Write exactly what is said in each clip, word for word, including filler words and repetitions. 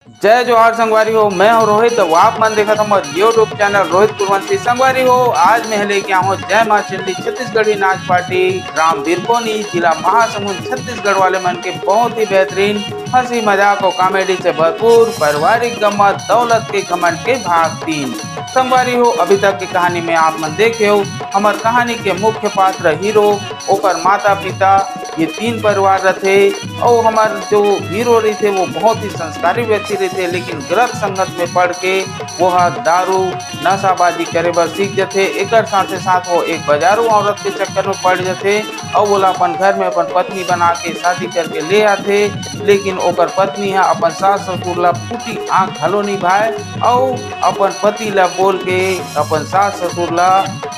जय जोहार संगवारी हो, मैं हूं रोहित। अब आप मन देखत हमर YouTube चैनल रोहित कुलवंशी। संगवारी हो, आज मैं लेके आऊं जय मां चंडी छत्तीसगढ़ी नाच पार्टी, ग्राम बिरकोनी, जिला महासमुंद, छत्तीसगढ़ वाले मन के बहुत ही बेहतरीन हंसी मजाक और कॉमेडी से भरपूर पारिवारिक गम्मत दौलत के घमंड के भाग तीन। संगवारी हो, अभी तक के कहानी में आप मन देखे हो, हमर कहानी के मुख्य पात्र हीरो, ओकर माता पिता, ये तीन परिवार रथे। और हमर जो हीरो रहिथे वो बहुत ही संस्कारी व्यक्ति रहिथे, लेकिन गलत संगत में पड़ के वो ह दारू नशाबाजी करे बर सीख जथे। एकर साथे साथ वो एक बाजारू औरत के चक्कर में पड़ जथे और ओला अपन घर में अपन पत्नी बना के शादी करके ले आथे, लेकिन ओकर पत्नी ह अपन सास ससुर ला फूटी आंख घलो निभाए और अपन पति ला बोल के अपन सास ससुर ला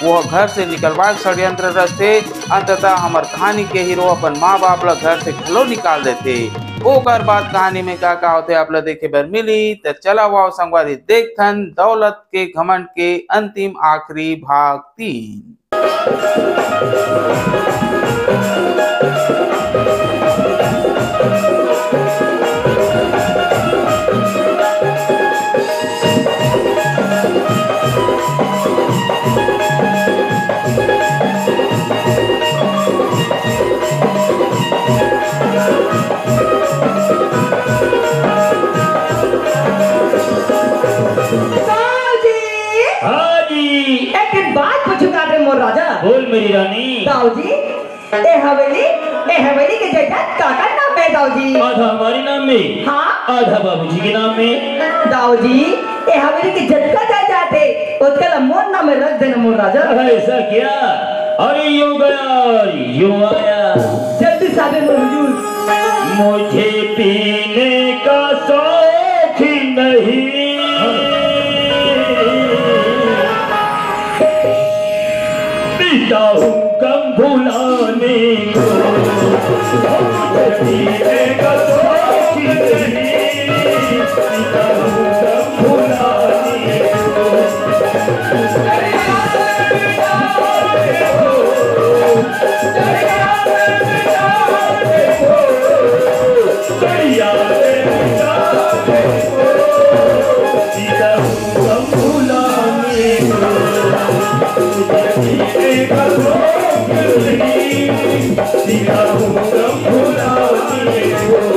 वो घर से निकलवाए के षड्यंत्र रचथे। अंततः हमर कहानी के हीरो अपन माँ बाप ला घर से घलो निकाल देथे। ओकर बाद कहानी में का का होथे, आप ला देखे बर मिली। त चला आओ संगवारी, देखथन दौलत के घमंड के अंतिम आखिरी भाग तीन। दाऊ जी। हाँ जी। एक ठिन बात पूछूं का रे मोर राजा? बोल मेरी रानी। दाऊ जी, ए हवेली, ए हवेली के जायदाद काकर नाम में हे दाऊ जी? आधा हमारे नाम में, हाँ। आधा बाबूजी के नाम में। दाऊ जी, ए हवेली के जतका जायदाद हे, ओतका ला मोर नाम में रख देना मोर राजा। ऐसा क्या? अरे यूं गया, यूं आया। जल्दी साबित हो हुजूर। मुझे पीने का शौक नहीं, पीता हूँ गम भुलाने को। मुझे पीने का शौक नहीं, पीता हूँ गम भुलाने को।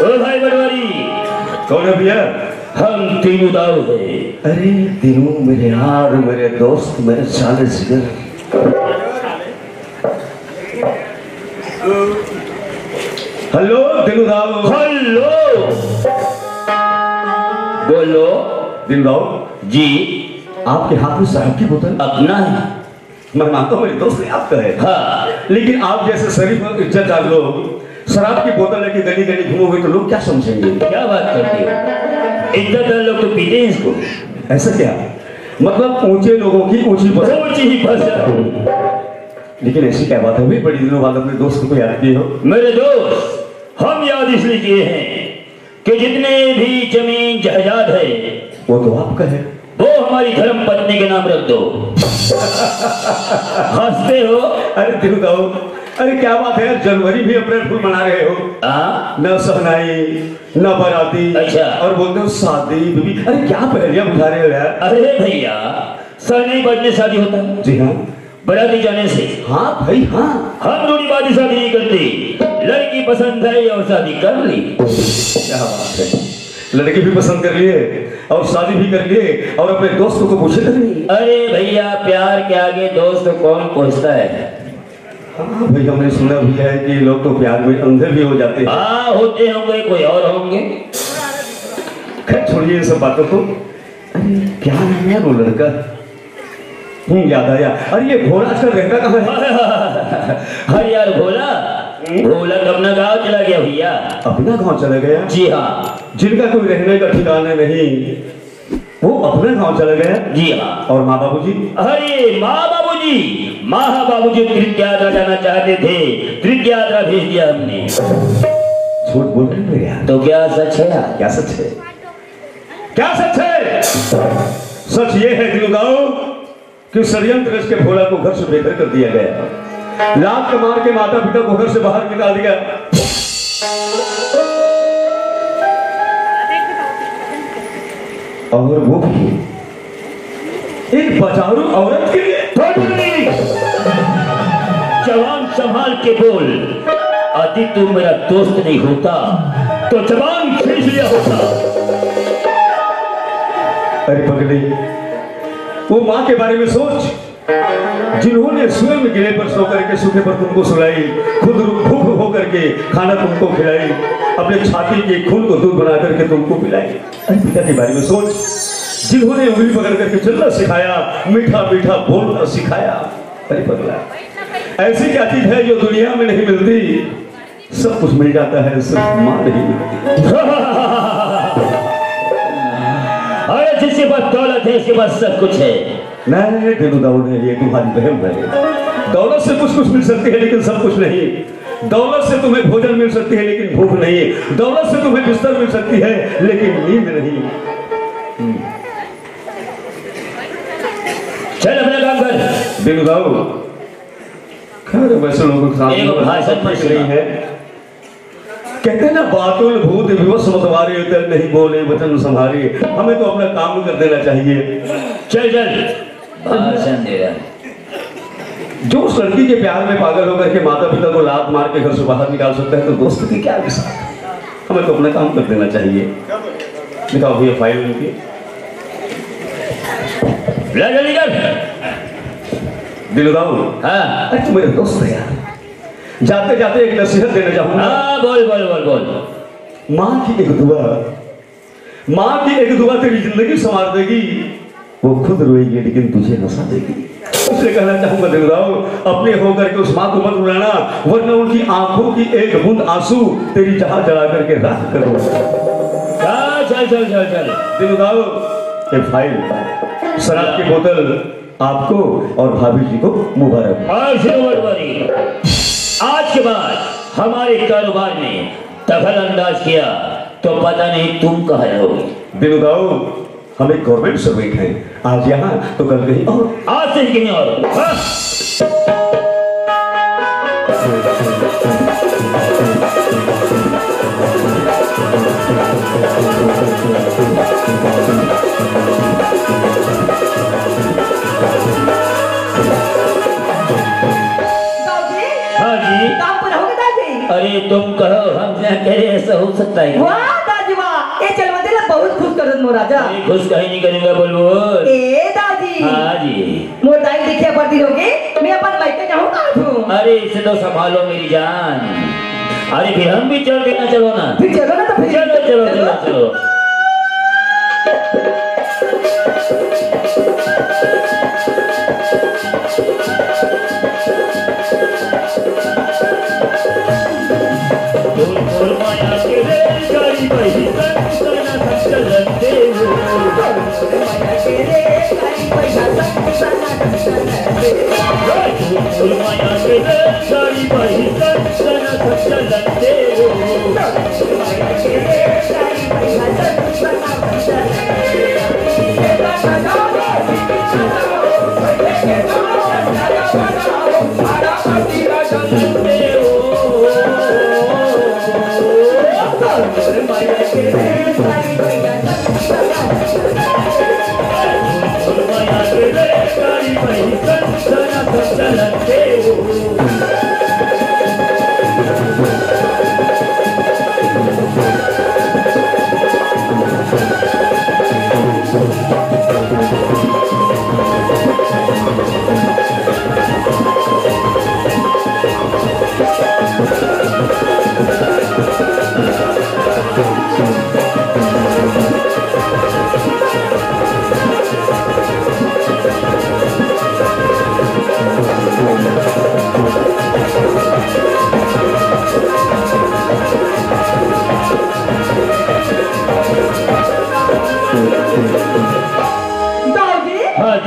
ओ भाई पटवारी। कौन है भैया? हम तीनों दाऊ हैं। अरे तीनों मेरे यार, मेरे दोस्त, मेरे साले जिगर। हेलो दीनू दाऊ। हेलो। बोलो। दीनू दाऊ। जी। आपके हाथ में शराब की बोतल? अपना है। मैं मानता हूँ मेरे दोस्त ने आपका है। हाँ। लेकिन आप जैसे शरीफ और इज्जतदार लोग शराब की बोतल लेके गली गली घूमोगे तो लोग क्या समझेंगे? क्या बात करते हो? इज्जतदार लोग तो पीते हैं इसको। ऐसा क्या? मतलब ऊंचे लोगों की ऊंची पसंद। ऊंची ही पसंद। लेकिन ऐसी क्या बात है भाई, बड़ी दिनों बाद अपने दोस्त को याद किए हो? मेरे दोस्त, हम याद इसलिए किए हैं कि जितने भी जमीन जायदाद है, वो तो आपका है। वो हमारी धर्म पत्नी के नाम रख दो। हंसते हो? अरे दिलू दाऊ, अरे क्या बात है यार, जनवरी भी अप्रैल फूल मना रहे हो। हाँ? न शहनाई, न बाराती, अच्छा। और बोलते हो शादी बीबी। अरे क्या पहेलियां बुझा रहे हो यार? अरे भैया, शहनाई बजने शादी होता है? जी हाँ। बाराती जाने से? हाँ भाई हाँ। हम जोड़ीबाजी शादी नहीं करते, लड़की पसंद है और शादी कर ली। क्या बात है, लड़की भी पसंद कर लिए और शादी भी कर लिए और अपने दोस्तों को पूछे तक नहीं। अरे भैया, प्यार के आगे दोस्त कौन पूछता है? हाँ भाई, हमने सुना भी है कि लोग तो प्यार में अंधे भी हो जाते हैं। हाँ, होते होंगे, कोई और होंगे। खैर, छोड़िए इन सब बातों को। अरे, क्या नाम है वो लड़का? हम्म, याद आया। अरे, ये भोला आजकल रहता कहाँ है? अरे यार, भोला, भोला तो अपना गांव चला गया भैया। अपना गांव चला गया? जी हाँ। जिनका कोई रहने का ठिकाना नहीं, वो अपना गांव चला गया? जी हाँ। और माँ बाबूजी? अरे, माँ बाबूजी, माँ बाबूजी तीर्थयात्रा जाना चाहते थे, तीर्थयात्रा भेज दिया हमने। झूठ बोल रहे हो यार। तो क्या सच है यार? क्या सच है? क्या सच है? सच ये है, दिलू दाऊ, कि षड्यंत्र रच के भोला को घर से बेघर कर दिया गया। लात मार के माता पिता को घर से बाहर निकाल दिया। और वो भी एक बाजारू औरत के लिए। थोड़ी। जबान संभाल के बोल। यदि तू मेरा दोस्त नहीं होता तो जबान खींच लिया होता। अरे पगली, वो माँ के बारे में सोच, जिन्होंने स्वयं गिले पर सो करके सूखे पर तुमको सुलाई, खुद भूख होकर के खाना तुमको खिलाई, अपने छाती के खून को दूध बना करके तुमको पिलाई। अरे पिता के बारे में सोच, जिन्होंने उंगली पकड़ करके चलना सिखाया, मीठा मीठा बोलना सिखाया। अरे पगला, ऐसी क्या चीज है जो दुनिया में नहीं मिलती? सब कुछ मिल जाता है, सिर्फ माँ नहीं मिलती। अरे, जिसके पास दौलत है, उसके पास सब कुछ है। नहीं, दिलू दाऊ, नहीं, ये तुम्हारी वहम है। दौलत से कुछ कुछ मिल सकती है, लेकिन सब कुछ नहीं। दौलत से तुम्हें भोजन मिल सकती है, लेकिन भूख नहीं। दौलत से तुम्हें बिस्तर मिल सकती है, लेकिन नींद नहीं। हम्म। चल, अपना काम कर। दिलू दाऊ, खैर, वैसे लोगों के साथ एक में भाषण में ठीक नहीं है। कहते हैं ना, बातुल भूत विवश मतवारे, तन नहीं बोले वचन संभारे। हमें तो अपना काम कर देना चाहिए। चल, चल। भाषण दे रहा है। जो उस लड़की के प्यार में पागल होकर के माता पिता को लात मार के घर से बाहर निकाल सकता है, तो दोस्त की क्या विशाल? हमें तो अपना काम कर देना चाहिए। दिखाओ भैया फाइल उनकी। ले, जल्दी कर। दिलदाऊ। हाँ। अरे, तू मेरे दोस्त है यार। जाते जाते एक नसीहत देना चाहूंगा। हाँ, बोल, बोल, बोल, बोल। माँ की एक दुआ, माँ की एक दुआ तेरी जिंदगी संवार देगी। वो खुद रोएगी लेकिन तुझे हंसा देगी। इसलिए कहना चाहूंगा दिलदाऊ, अपने होकर के उस माँ को मत रुलाना, वरना उनकी आंखों की एक बूंद आंसू तेरी जहां जला करके राख कर दो। चल, चल, चल, चल, चल। दिलदाऊ, ये फाइल, शराब की बोतल, आपको और भाभी जी को मुबारक। आज के बाद हमारे कारोबार में दखल अंदाज किया तो पता नहीं तुम कहाँ रहोगे। दिलदाऊ, हम एक गवर्नमेंट सर्वेंट हैं, आज यहाँ तो कल कहीं और। आज से कहीं और। हाँ। दाऊ जी। हाँ जी। काम पूरा हो गया दाऊ जी। अरे तुम कहो, हम क्या करें, ऐसा हो सकता है क्या? वाह दाऊ जी वाह, ये चलवा देला बहुत खुश कर दे मोर राजा। अरे खुश कहीं नहीं करूंगा बुलबुल। ए दाऊ जी। हाँ जी। मोर दाई देखिया बड़ दिन हो गए, मैं अपन मायके जाऊँ कहाँ हूँ? अरे इसे तो संभालो मेरी जान। अरे फिर हम भी चल देना, चलो ना। फिर चलो ना तो फिर। चलो, चलो, चलो, चलो।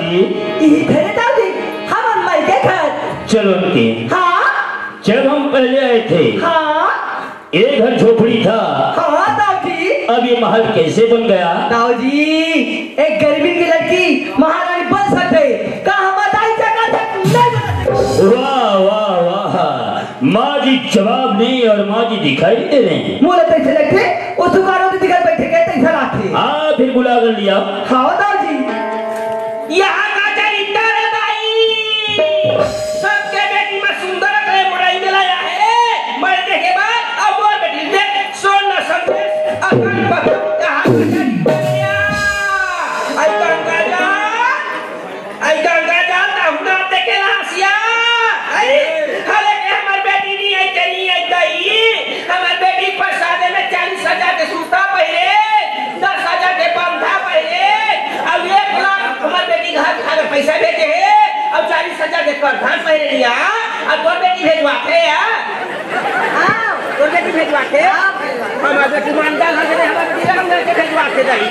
इही धरे दाऊ जी, हमन माई के घर। चलो आंटी। हाँ? जब हम पहले आए थे, हाँ? ये घर झोपड़ी था। हाँ दाऊ जी। अब ये महल कैसे बन गया? दाऊ जी, एक गरीबी की लड़की महारानी बन सकथे, का हमर दाई जगह तक नहीं बना सकती? वाह, वाह, वाह। माँ जी जवाब नहीं और माँ जी दिखाई दे रहे हैं। मोला तैसे लगथे, वो सुकारो दीदी घर बैठे के तैसा लागथे। हाँ, फिर बुला कर लिया। हाँ दाऊ जी। यहाँ का चरित्र है भाई। सबके बेटी में सुंदर अकले मुड़ाई में लाया है। मैं देखे बाद अब वो बेटी देख सोन न संदेश अकल पकड़ कहा। आई गंगा जान, आई गंगा जान, ताहू ना देखे ला हसिया। आई, हाले के हमर बेटी नहीं आई, ते नहीं आई दाई। हमर बेटी प्रसादे में चालीस हजार के सूता पहिरे, दस हजार के बंधा पहिरे, अब एक लाख हमर बेटी घर खाए पैसा भेजे हे, अब चालीस हजार के प्रधान पहिरे लिया, अब तोर बेटी भेजवाथे या? हाँ, तोर बेटी भेजवाथे? हाँ, भेजवाथे। हमर बेटी मान जा, घर से हमर बेटी रामनगर के भेजवाथे दाई।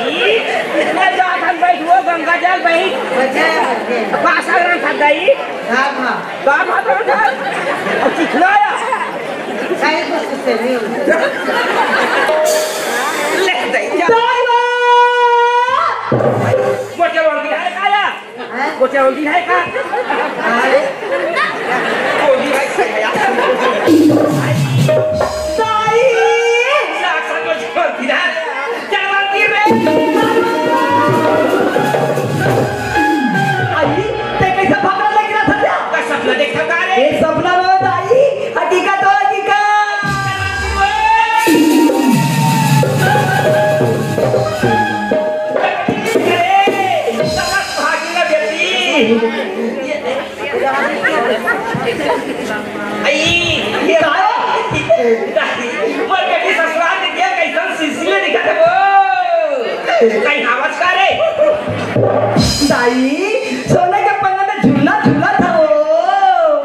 मैं जात हम बैठ वो गंगा जल बैठ। अच्छा, अच्छा। पासा ग्रंथ था दाई। हाँ, हाँ। का बात हो रहा? अब चिखला आया। साइड को सुस्ते नहीं हो। ले, दे, जा। दाई बा! मोटे वाली है, आया। हैं? मोटे वाली है का? अरे। वो भी है, है, है। दाई! जा, सब कुछ कर दिया। चल, मंदिर में। आई, ते कैसे भागने लगी रहा था क्या? का सपना देखा का रे? ये सपना में दाई, हकीकत हो हकीकत। अरे, समझ भागी ना बेटी। आई, ये का? मोर बेटी ससुराल के गेल कैसन सीसी में दिखत हे वो। कहीं आवाज का रे? दाई, सोने के पन्ना में झूलना झूला था वो।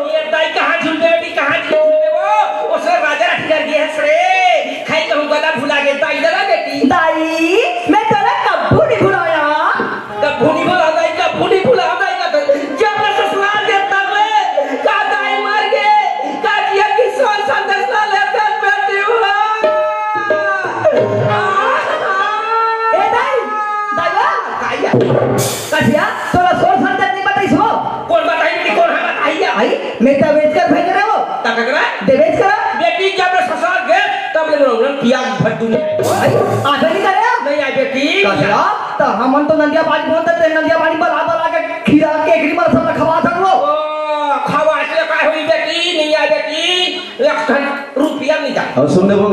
ये दाई कहाँ झूलबे बेटी, कहाँ झूलबे वो? वो सर राजा रख कर गए हंस रे। खाई कहूँ गला भुला गए, दाई लगा बेटी। दाई, मैं तेरा कब्बू नहीं भुलाया। कभू नहीं भुला दाई, कभू नहीं भुला दाई का तो। जब ले ससुराल के तब ले, का दाई मर गे, का जिया की सोन संदेश ना ले कर बैठी हूँ। ए दाई, दाई बा। काया? कसिया, तोला सोन संदेश नहीं बताई सो? कौन बताई कि कौन हम बताई या? आई, मैं तो बेच कर फेंक रहे हो। तक करा? दे बेच करा? बेटी जब ले ससुराल गए, तब ले लोग पिया भर दुनिया। आई, आगे नहीं करे? नहीं आई बेटी। कसिया? त हमन तो नंदिया बाड़ी बोलते थे, नंदिया बाड़ी बला बला के खिला के एकरी मन सब खवा सकलो। ओ, खवा से काय होई बेटी, नहीं आ बेटी, एक ठन रुपया नहीं जा। और सुन ले वो।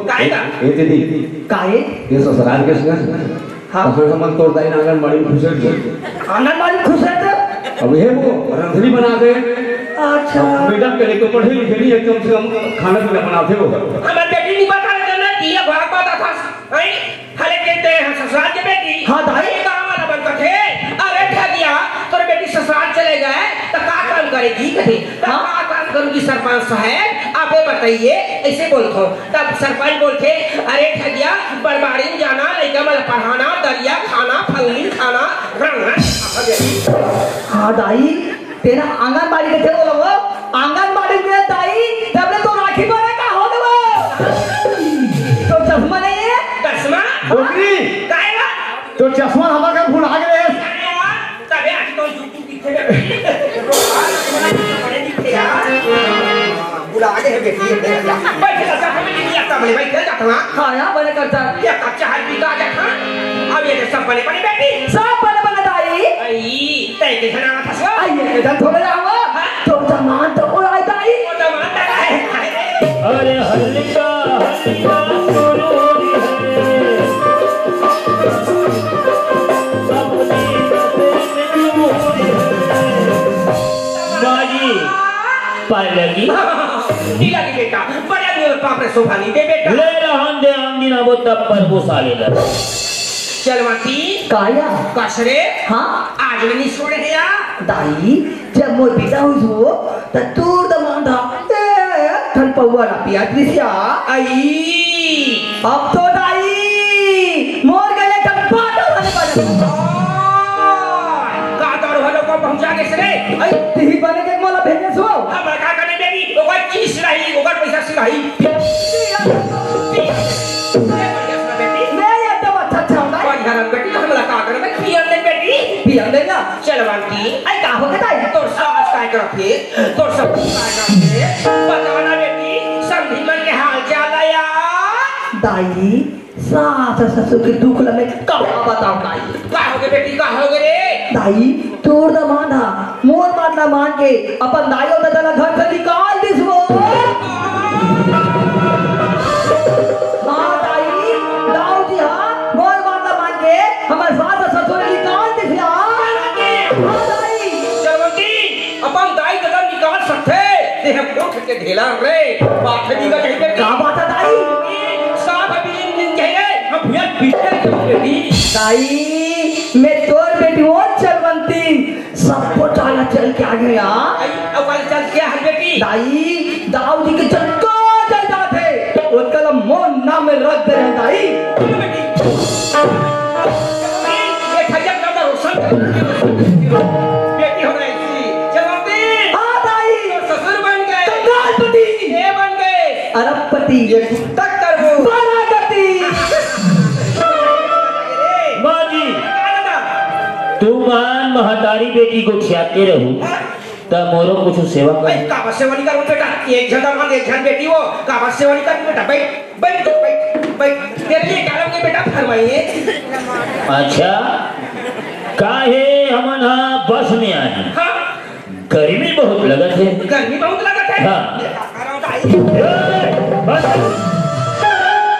काहे का? ए, ए दीदी। काहे? ये ससुराल के सुना? हाँ। तो फिर हमन तोर दाई आंगनबाड़ी में घुसेड़ दे। आंगनबाड़ी में घुसेड़ दे? अब ये वो रंधनी बना दे। अच्छा। अब मैडम के लिए तो पढ़े लिखे नहीं है, कम से कम खाना पीना बनाते हो। हमारे बेटी नहीं बता रहे थे ना, दिया भाग बता था। हैं? हले के ते ह ससुराल के बेटी। हाँ, दाई। ये गाँव वाला बन कथे। अरे ठगिया, तोर बेटी ससुराल चले गए, तो का काम करेगी कथे? तो हाँ। का काम करूँगी सरपंच साहब? आप ये बताइए, ऐसे बोलत हो। तब सरपंच बोलथे, अरे ठगिया, बड़बाड़ी में जाना, लइका मन पढ़ाना, दरिया खाना, फलनी खाना, रंगना। हाँ, दाई। तेना आंगनबाड़ी के बोलो वो, आंगनबाड़ी में दाई, तब ले तो राखी बने का हो गए वो। तो चश्मा नहीं है? चश्मा? डोकरी। काहे बा? तो चश्मा हमारे घर भुला गए। अरे यार, तबे आज तो YouTube दिखे बे। बड़े दिखे यार। भुला गए बेटी, ये देख ला। बैठ जा, जा, बैठ जा, बैठ जा, बैठ जा। हाँ, यहाँ बने करता। ये कच्चा हाथ पीता आ जाता। अब ये सब बने बने बेटी। सब बने बने दाई। आई। तै के घना फसवा? आइए, इधर थोड़े जाओ। हाँ? तो जमान तो उड़ाई दाई। वो जमान तक है। अरे हल्का, हल्का सुरूर है। अपनी नजर में नूर है। बाजी, पाए लगी। नीला की बेटा, बड़ा नीला बाप रे शोभा नहीं दे बेटा। ले रहन दे, आंधी ना वो तब पर वो साले लगे। चलवाती। काया? कस रे? हाँ? आज नहीं छोड़े है यार। दाई, जब मोर पिता हुई हो, त तोर दमांद हा, ए, ठन पौवा ला पिया दृश्या। आई। अब तो दाई, मोर गले का बाटा होने वाला। का दारू हो पहुंचा देस रे। अई, तिही बने के मोला भेजेस वो। हमर का करना बेटी, ओकर चीज सिराही, ओकर पैसा सिराही। पियन दे। पियन दे। मैं एकदम अच्छा, अच्छा हूं दाई। बढ़िया रंग बेटी, तो हमला का करना, पियन दे बेटी। पियन दे ना। चल बंटी। अई, का होगे दाई? तोर सास काय करत हे? तोर ससुर काय करत हे? बता ना बेटी, समधी मन के हाल चाल ला यार। दाई, सास ससुर के दुख ल मैं का बताऊं दाई? का होगे बेटी, का होगे रे? दाई, तोर दमाद हा मोर बात ल मान के अपन दाई अउ ददा ल घर से निकाल दिस वो। हां दाई, दाऊ जी हा मोर बात ल मान के हमर सास ससुर ल निकाल दिस यार। हां दाई। चलवंती, अपन दाई ददा निकाल सकथे, तेह कोठ के ढेला रे, बात भी का कहिबे। का बात हे दाई? साफ अभी दिन दिन कहे, हम भैया पीछे के बेटी। दाई, मैं तोर बेटी वो चलवंती, सब घोटाला चल के आ गया। आई, अब वाला चल क्या है बेटी? दाई, दाऊ जी के जतका जायदाद हे, ओतका ला मोर नाम में रख दे रहे दाई। बेटी। ये खैया का नाम रोशन कर, बेटी हो रही थी। चलो बेटी। हां दाई। ससुर बन गए। कंगालपति। ये बन गए। अरबपति। ये तक कर वो। बारागति। माँ जी, तुमन महतारी बेटी गोठियाते रहू, त मोरो कुछ सेवा कर। भाई, काबर सेवा नहीं करूँ बेटा? एक झन दामाद, एक झन बेटी हो, काबर सेवा नहीं करूँ बेटा? बैठ, बैठ, बैठ, बैठ। तेरे लिए क्या लाऊंगे बेटा, फरमाइए। अच्छा, काहे हमन हा बस में आए? हाँ। गर्मी बहुत लगत हे। गर्मी बहुत लगत हे? हाँ। ए, बंद कर।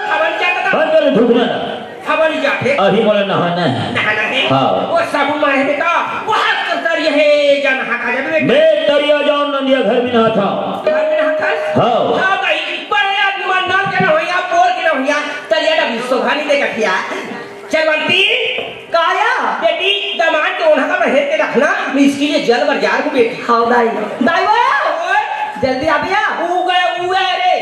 हवन क्या करता? बंद कर, थूकना ना। हवन ही जाते। अभी मोला नहाना हे। नहाना हे? हाँ। वो साबुन मारे बेटा, वो हाथ कर तरिया हे, जा नहा खा जाबे बेटा। मैं तरिया जाऊँ, नंदिया घर में नहाता हूँ। घर में नहाता है? हाँ। हाँ भाई, बड़े आदमी मान नाम के ना होइया, बोल के ना होइया, तरिया ना भी शोभा नहीं देगा क्या? चल बंटी, काया? बेटी, दामाद के ओढ़ा का हेर के रखना, मैं इसके लिए जल बर जा रहूं बेटी। हाव दाई। दाई वो! ओए! जल्दी आ भैया। ऊ गया, ऊ गया रे।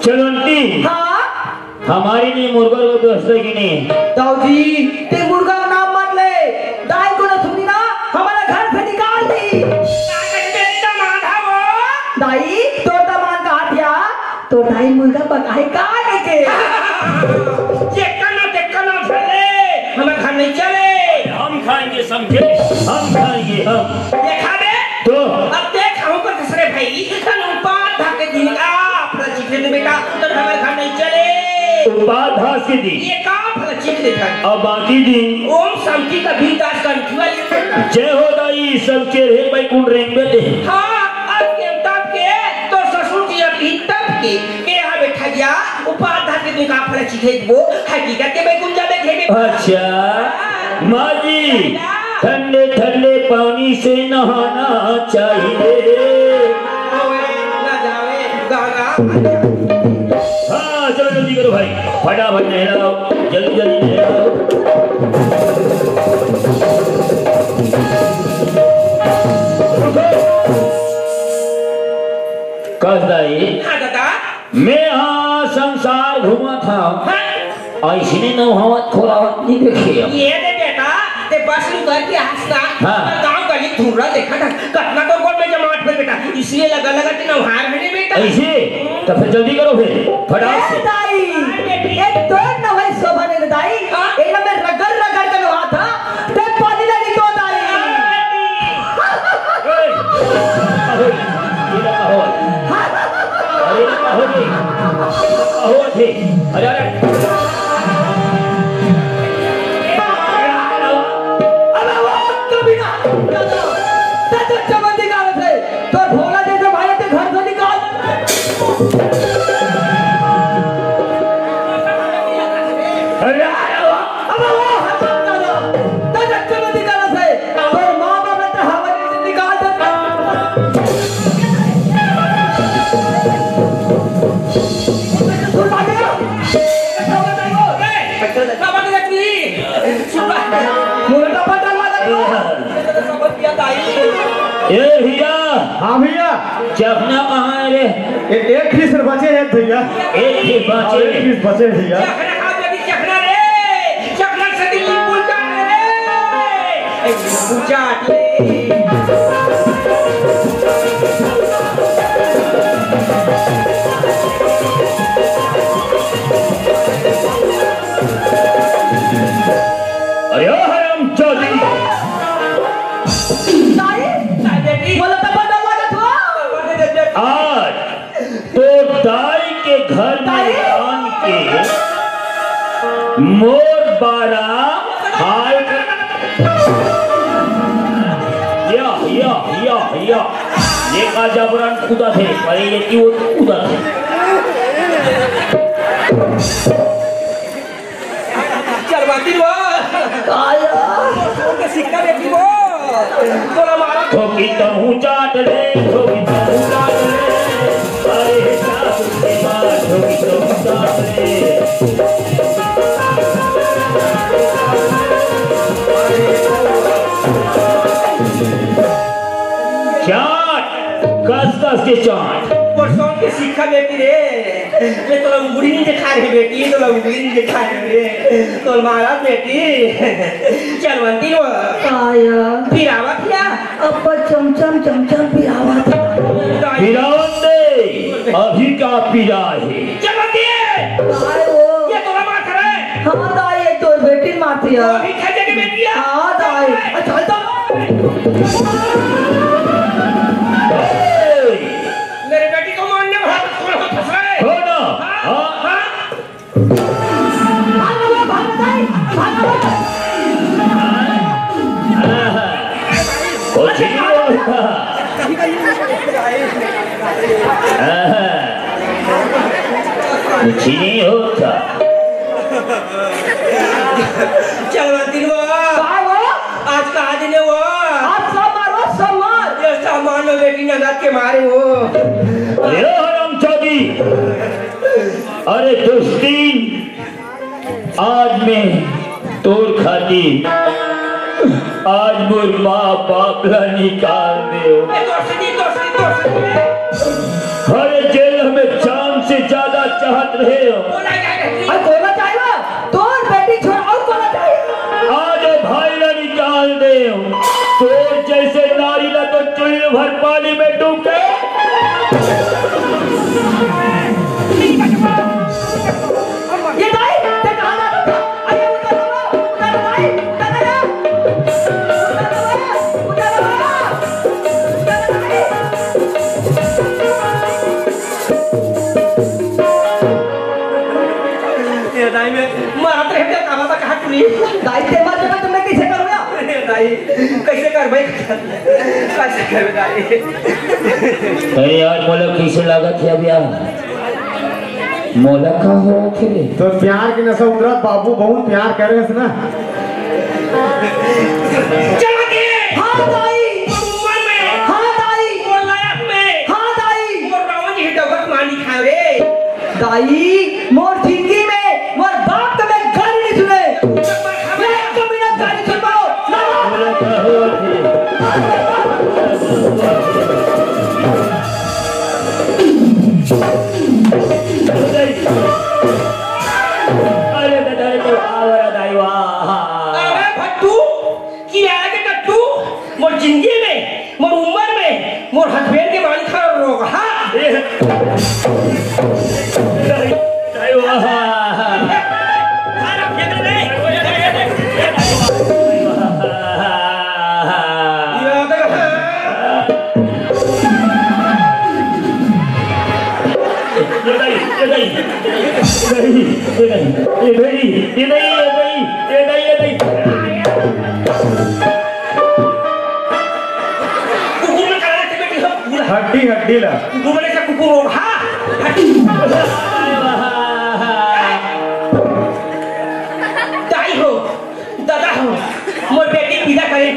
चलो आंटी, हाँ? हमारे लिए मुर्गा को व्यवस्था की नहीं। दाऊ जी, ते मुर्गा का नाम मत ले। दाई को ना सुनी ना, हमारा घर से निकाल दी। दाई, तोर दामाद का हाथ या, तोर दाई मुर्गा पकाए का लेके? ये कना, ये कना चले, हमारा घर नहीं चले। हम खाएंगे समझे, हम खाएंगे हम। देखा बे? तो? अब देख, हम पर दूसरे भाई, तन उपाध के दिन का फल चीज दे बेटा, तन हमारे घर नहीं चले। उपाध के दिन? ये का फल चीज दे था? अब बाकी दिन? ओम शांति का भी दास कंठी वाली। जय हो दाई, सब चेहरे पे कुंड रेंगे दे। हाँ, अब के तब के, तो ससुर जी अभी तब के, के यहाँ बैठा गया, उपाध के दिन का फल चीज दे वो, हकीकत के बैकुंठ जाबे घेरे। अच्छा, माँ जी, ठंडे ठंडे पानी से नहाना चाहिए। हाँ, चलो जल्दी करो भाई, फटाफट नहलाओ, जल्दी जल्दी नहलाओ। कस दाई, हाँ दादा। मैं हा संसार घूमत हा। हाँ। अइसने नहावत खोलावत नहीं देखे हंव। ये दे बेटा, ते बस में बैठ के हंसना। हाँ। और गांव गली धूरा देखा था, कतना तो गोल में जमावट में बेटा, इसलिए लगा लगा के नहार है नहीं बेटा। ऐसे? तो फिर जल्दी करो फिर, फटाक से। ए दाई, एक तो नहाई शोभा नहीं दाई, हाँ? एक में रगड़ रगड़ के नहात हा, ते पानी लगी तो दाई। ए, अरे, ये ना हो। अरे, ना हो। होत हे। अरे, अरे। अबे वो कभी ना, दादा, दादा, चमन निकाल दे। तो भोला जैसे भाई के घर से निकाल। अरे, अरे, अबे वो हराम दादा, दादा, चमन निकाल दे। तोर माँ बाप ने तो हमारे से निकाल दे। सुन बात है। मुझे तो पता लगा। ए हीरा, हाँ भैया। चखना कहाँ है रे? ए-, एक पीस बचे हैं भैया। एक पीस बचे हाँ, एक हैं। पीस बचे हैं भैया। चखना खा बेटी, चखना रे। चखना से दिल्ली पूजा रे। पूजा रे। अरे ओ हरामजादी। ताई, ताई बेटी। बोला तो बंदा लगा तू। आज तो दाई के घर में ताई। आन के मोर बारा हाल कर। या, या, या, या। ये का जबरन कूदा थे, अरे ये क्यों कूदा थे? चल बाकी वो। काया। छोड़ के सिक्का बेटी वो। तोला मारा। ठोकी तहूँ चाट ले, ठोकी तहूँ चाट ले। अरे सासू के माँ, ठोकी तहूँ चाट ले। चाट, कस कस के चाट। परसों के सिक्का बेटी रे। ये तो लंगुड़ी नहीं दिखा रहे बेटी, ये तो लंगुड़ी नहीं दिखा रहे रे। तो मारा बेटी। चल बनती वो। आया। फिर आवा क्या? अब चमचम चमचम पिरावत। पिरावन दे, अभी का पिरा है? चल बनती है। आए वो। ये तो मार रहा है। हाँ दाई, ये तो बेटी मारती है। अभी खेल जाके बेटी है। हाँ दाई। अच्छा, चल तो। ए! मेरे बेटी को मारने वाला तो कौन होता है? हो ना? हाँ? हाँ? हाँ? भाग, भाग, भाग, भाग, भाग, भाग। आहा। कुछ नहीं होता। आहा। कुछ नहीं होता। चल, बंटी वो। का वो? आज का दिन है वो। आज सब मारो, सब मार। ये सब मार लो, बेटी ननद के मारे वो। अरे हरामजादी। अरे दुस्तीन, आज मैं तोर खातिर, आज मोर माँ बाप ला निकाल देव। ए, दोस्ती, दोस्ती, दोस्ती। अरे जेल में जान से ज्यादा चाहत रहे हो। बोला क्या कहती? अरे बोला चाहिए, तोर बेटी छोड़ और बोला चाहिए। आज भाई ला निकाल देव। तोर जैसे नारी ला तो चुल्लू भर पानी में डूब के। ये दाई, ते कहाँ जाता था? अरे उधर आओ, उधर भाई, उधर आओ। उधर आओ, उधर आओ। उधर भाई। ये दाई में मारत रहे थे, कहाँ था, कहाँ टूरी? दाई ते मर जाता तो मैं कैसे करूँगा? अरे दाई, कैसे कर भाई? कैसे कर दाई? अरे यार, मोला कैसे लागत है अब यार? मोला का होवत हे रे? तो प्यार के नशा उतरत बाबू, बहुत प्यार करे हस ना। चला के। हाँ दाई। मोर उमर में। हाँ दाई। मोर लायक में। हाँ दाई। मोर रावण जी डबक मानी खा रे। दाई, मोर जिंदगी में मोर बाप के मैं गाली नहीं सुने। मैं एक कमीना गाली सुन पाओ। ना। मोला का होवत हे? अरे दादा रे, तो आवर दाई वाह। अबे भट्टू, की आगे टट्टू, मोर जिंदगी में, मोर उम्र में, मोर हस्बैंड के बाल खा रोग, हाँ? ए, दाई, दाई वाह। नहीं, ये नहीं, ये नहीं, ये नहीं, ये नहीं, ये नहीं, ये नहीं। कुकुर में करा रखे बेटी हो, पूरा। हड्डी, हड्डी ला। कुकुर में से कुकुर हो, हाँ, हड्डी। दाई हो, दादा हो, मोर बेटी विदा करे,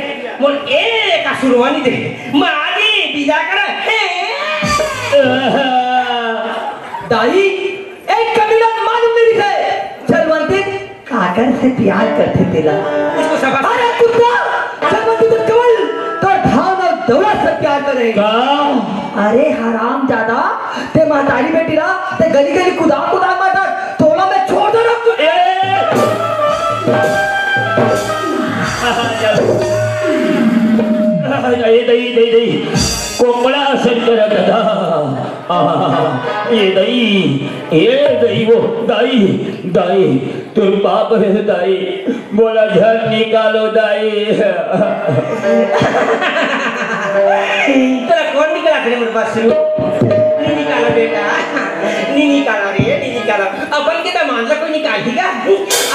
मोर एक आंसू रोवा नइ दे, मारी विदा करे, हे। दाई, एक कबीरा मालूम नइ रहिथे, जलवंती काकर से प्यार करथे तेला। उसको शाबाश। अरे कुत्ता, जलवंती तो केवल तोर धन अउ दौलत से प्यार करे। का? अरे हरामजादा, ते महतारी बेटी ला, ते गली गली कुदार कुदार मारत, तोला मैं छोड़ दे रहा हूँ। ए! ए दई, दई, दई। कोमड़ा शंकर दादा। आहा, ए दई, ए दई, वो दाई, दाई, तोर बाप हे दाई, मोला झन निकालो दाई। तोला कोन निकाला रे मोर पास से? नी निकाला बेटा, नी निकाला रे, नी निकाला। अपन के दामाद ला कोई निकालही का?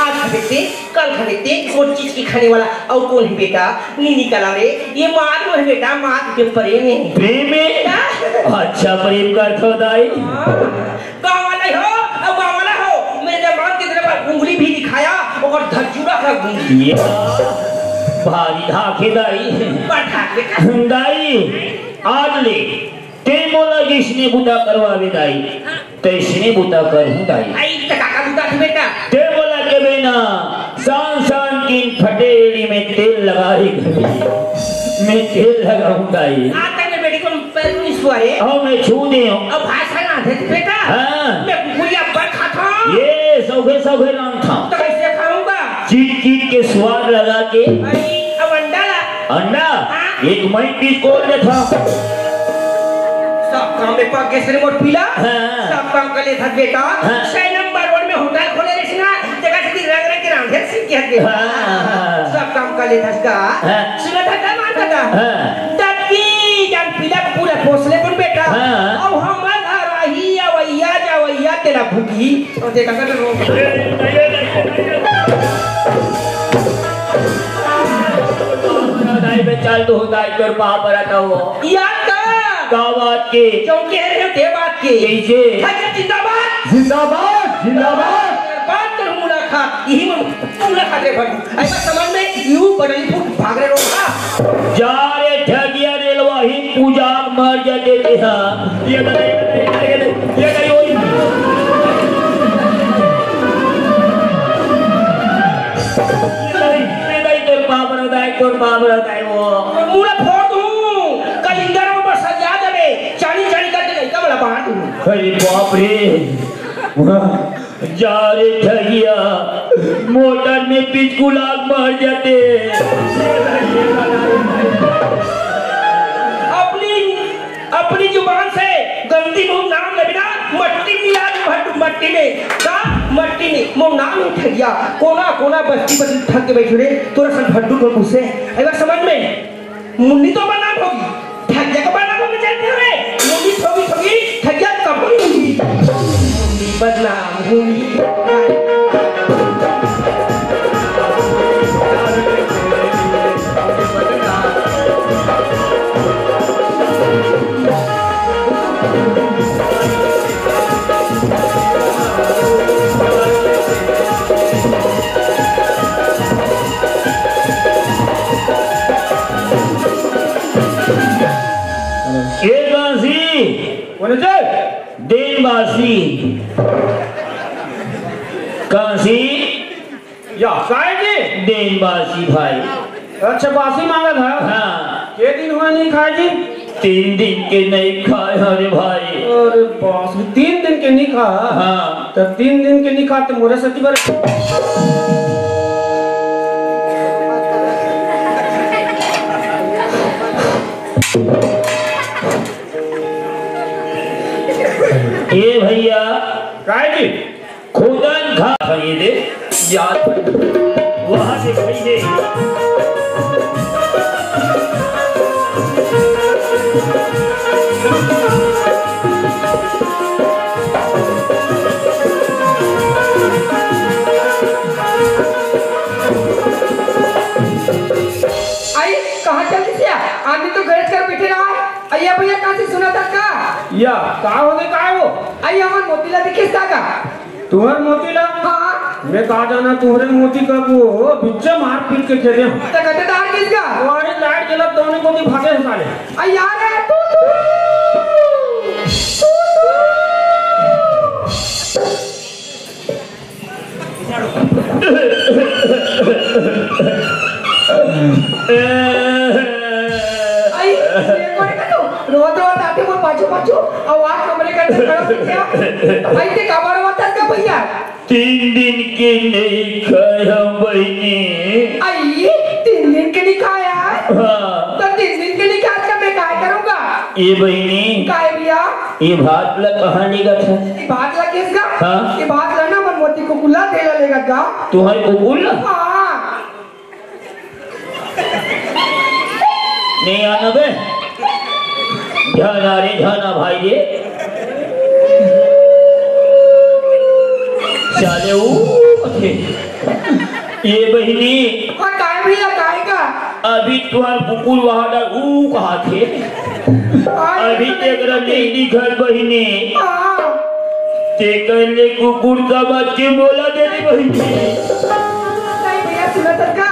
आज बेटे, कल खरीदते, वो चीज की खाने वाला, अउ कोन हे बेटा? नी निकाला रे, ये मार में हे बेटा, मार के प्रेम हे। प्रेम हे? हाँ। अच्छा प्रेम करथो दाई। हाँ। गाँव वाला हो, अउ गाँव वाला हो, मेरे दामाद की तरफ उंगली भी दिखाया, ओकर धज्जुरा का गुंगी। ये भारी धाक हे दाई। बड़ धाक बेटा। दाई, आज ले ते मोला जइसने बुता करवाबे दाई, तइसने बुता करहूँ दाई। आई त काका बुता थे बेटा। ते मोला केबे ना, शान शान किन फटे एड़ी में तेल लगा ही कबे। मैं तेल लगाहूँ दाई। आज तक मैं बेटी को पैर नहीं छुआ रे। अउ मैं छू दे हूँ। अब भाषा ना दे बेटा। हाँ। मैं कुकुरिया पर खाता हूँ। ये सौघे सौघे रांधता हूँ। तो कैसे खाऊंगा? चीट चीट के स्वाद लगा के। आई, अब अंडा ला। अंडा? हाँ। एक मैं पीस खोल देता हूँ। सब काम में पक गए सिर मोर पीला। हाँ। सब काम कर लेता बेटा। हाँ। सै नंबर रोड में होटल खोले रहिस ना, जगह से रंग रंग के रांधे सीख के हट गए। हाँ। सब काम कर लेता इसका। हाँ। सुना था क्या मारता था? हाँ। दत्ती जान पीला को पूरा पोसले पुन बेटा। हाँ। अब हमार घर आही, अवैया, जावैया, तेला भूखी। तो देखा कर रो। दाई बे, चल तो दाई, तोर पाँव परत हँव। याद कर। का बात के? क्यों कह रहे हो ते बात के? कैसे? खजर जिंदाबाद। जिंदाबाद, जिंदाबाद। बात कर मुलाकात, यही मन मुलाकात है भगवान। ऐसा समझ में यू बदली फुट भाग रहे हो। जा रे ठगिया रेलवा ही पूजा मर जाते थे। हाँ। ये नहीं, ये नहीं, ये नहीं, ये नहीं, ये नहीं, ये नहीं, ये नहीं, तोर पाँव परत हँव, तोर पाँव परत हँव वो। मुड़ा फोड़ दूँ, कलिंदर में बस सजा देबे, चानी चानी करके लइका वाला बांट दूँ। अरे बाप रे। जा रे ठगिया, मोटर में पिचकू लाग मर जाते। अपनी, अपनी जुबान से गंदी मुंह नाम लेबे ना, मट्टी मिला दूँ भट्टू मट्टी में। का? मट्टी में। मोर नाम ही ठगिया। कोना, कोना बस्ती बस्ती ठग के बैठे रे, तोरा सन भट्टू को घुसे। एक बार समझ में। मुन्नी तो बदनाम होगी, ठगिया को बदनाम होगी, जानते हो रे? मुन्नी ठोगी ठोगी, ठगिया कब होगी? मुन्नी बदनाम होगी। ए कांसी। कौन है जी? देन बासी। कांसी। या, साईं जी। देन बासी भाई। अच्छा, बासी मांगत है? हाँ। के दिन हुआ नहीं खाए जी? तीन दिन के नहीं खाए, अरे भाई। अरे बाप रे, तीन दिन के नहीं खा? हाँ। तो तीन दिन के नहीं खा तो मोरे सती बर। ए भैया। काय जी? खुदन खा खाइए दे। यार, वहाँ से खाइए। मोती ला दिखिस का? तुहर मोती ला? हाँ। मैं का जाना तुहरे मोती का को बिच्चा मार पीट के खेले हूँ। तो कते तार किस का? तुम्हारी लाइट जलब दोनों को भी भागे हैं साले। आ यार है तू, तू। तू, तू। आई, ये कोई ना तू। रोज रोज आते वो पाछू पाछू, आवाज कमरे के अंदर खड़ा हो गया। आई ते काबर रोता का भैया? तीन दिन के नहीं खाया बहिनी। आई, तीन दिन के नहीं खाया? हाँ। तो तीन दिन के नहीं खाया तो मैं काय करूँगा? ये बहिनी। काय भैया? ये भात ला कहाँ लेगत हे? ये भात ला किस का? हाँ। ये भात ला ना मन मोती कुकुर ला देला लेगत का। तुम्हारे कुकुर ला? हाँ। नहीं आना बे। जाना रे, जाना भाई रे। साले वो थे। ये बहिनी। हाँ, काय भैया, काय का? अभी तुम्हार कुकुर वहां डर ऊ कहा थे। हाँ, अभी ये तो तेकरा नहीं नहीं दिखत बहिनी। हाँ। तेकर ले कुकुर समझ के बोला दे रे बहिनी। नहीं भैया, सुना सरका,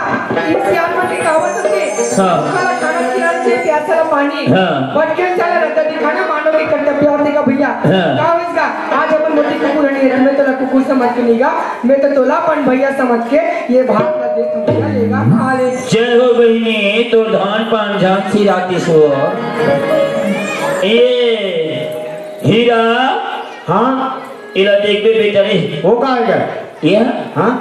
ये सियान मन के कहावत होथे। हाँ। भूखा ला खाना खिलाना चाहिए, प्यासा ला पानी। हाँ। भटके साला रद्दा दिखाना मानव के कर्तव्य होथे का भैया। हाँ। का होइस का? आज अपन मोती कुकुर हनी है, मैं तोला कुकुर समझ के नहीं गा, मैं तो तोला अपन भैया समझ के ये भात ला दे तू भैया लेगा खा ले। जय हो बहिनी, तो धान पान झांसी राती सो। ए हीरा। हाँ। इला देखबे बेटा रे। वो का है क्या? ये हाँ।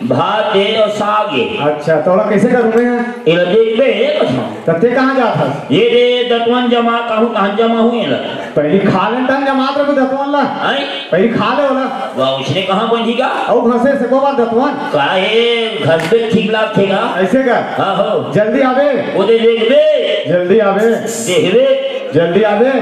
भात हे अउ साग हे। अच्छा, तो ओला कैसे करूँ मैं? एला देखबे, हे कथों। तो ते कहाँ जात हस? ये दे दतवन जमा कहूँ, कहाँ जमा हुई एला? पहली खा लेन तन जमात रहे दतवन ला। हैं? पहली खा ले ओला। वाह, उसने कहाँ बंधी का? अउ घसे से को बार दतवन। का हे, घसबे ठीक लागथे का? ऐसे का? हाँ हो। जल्दी आवे। वो दे देखबे। जल्दी आवे। देखबे। जल्दी आवे।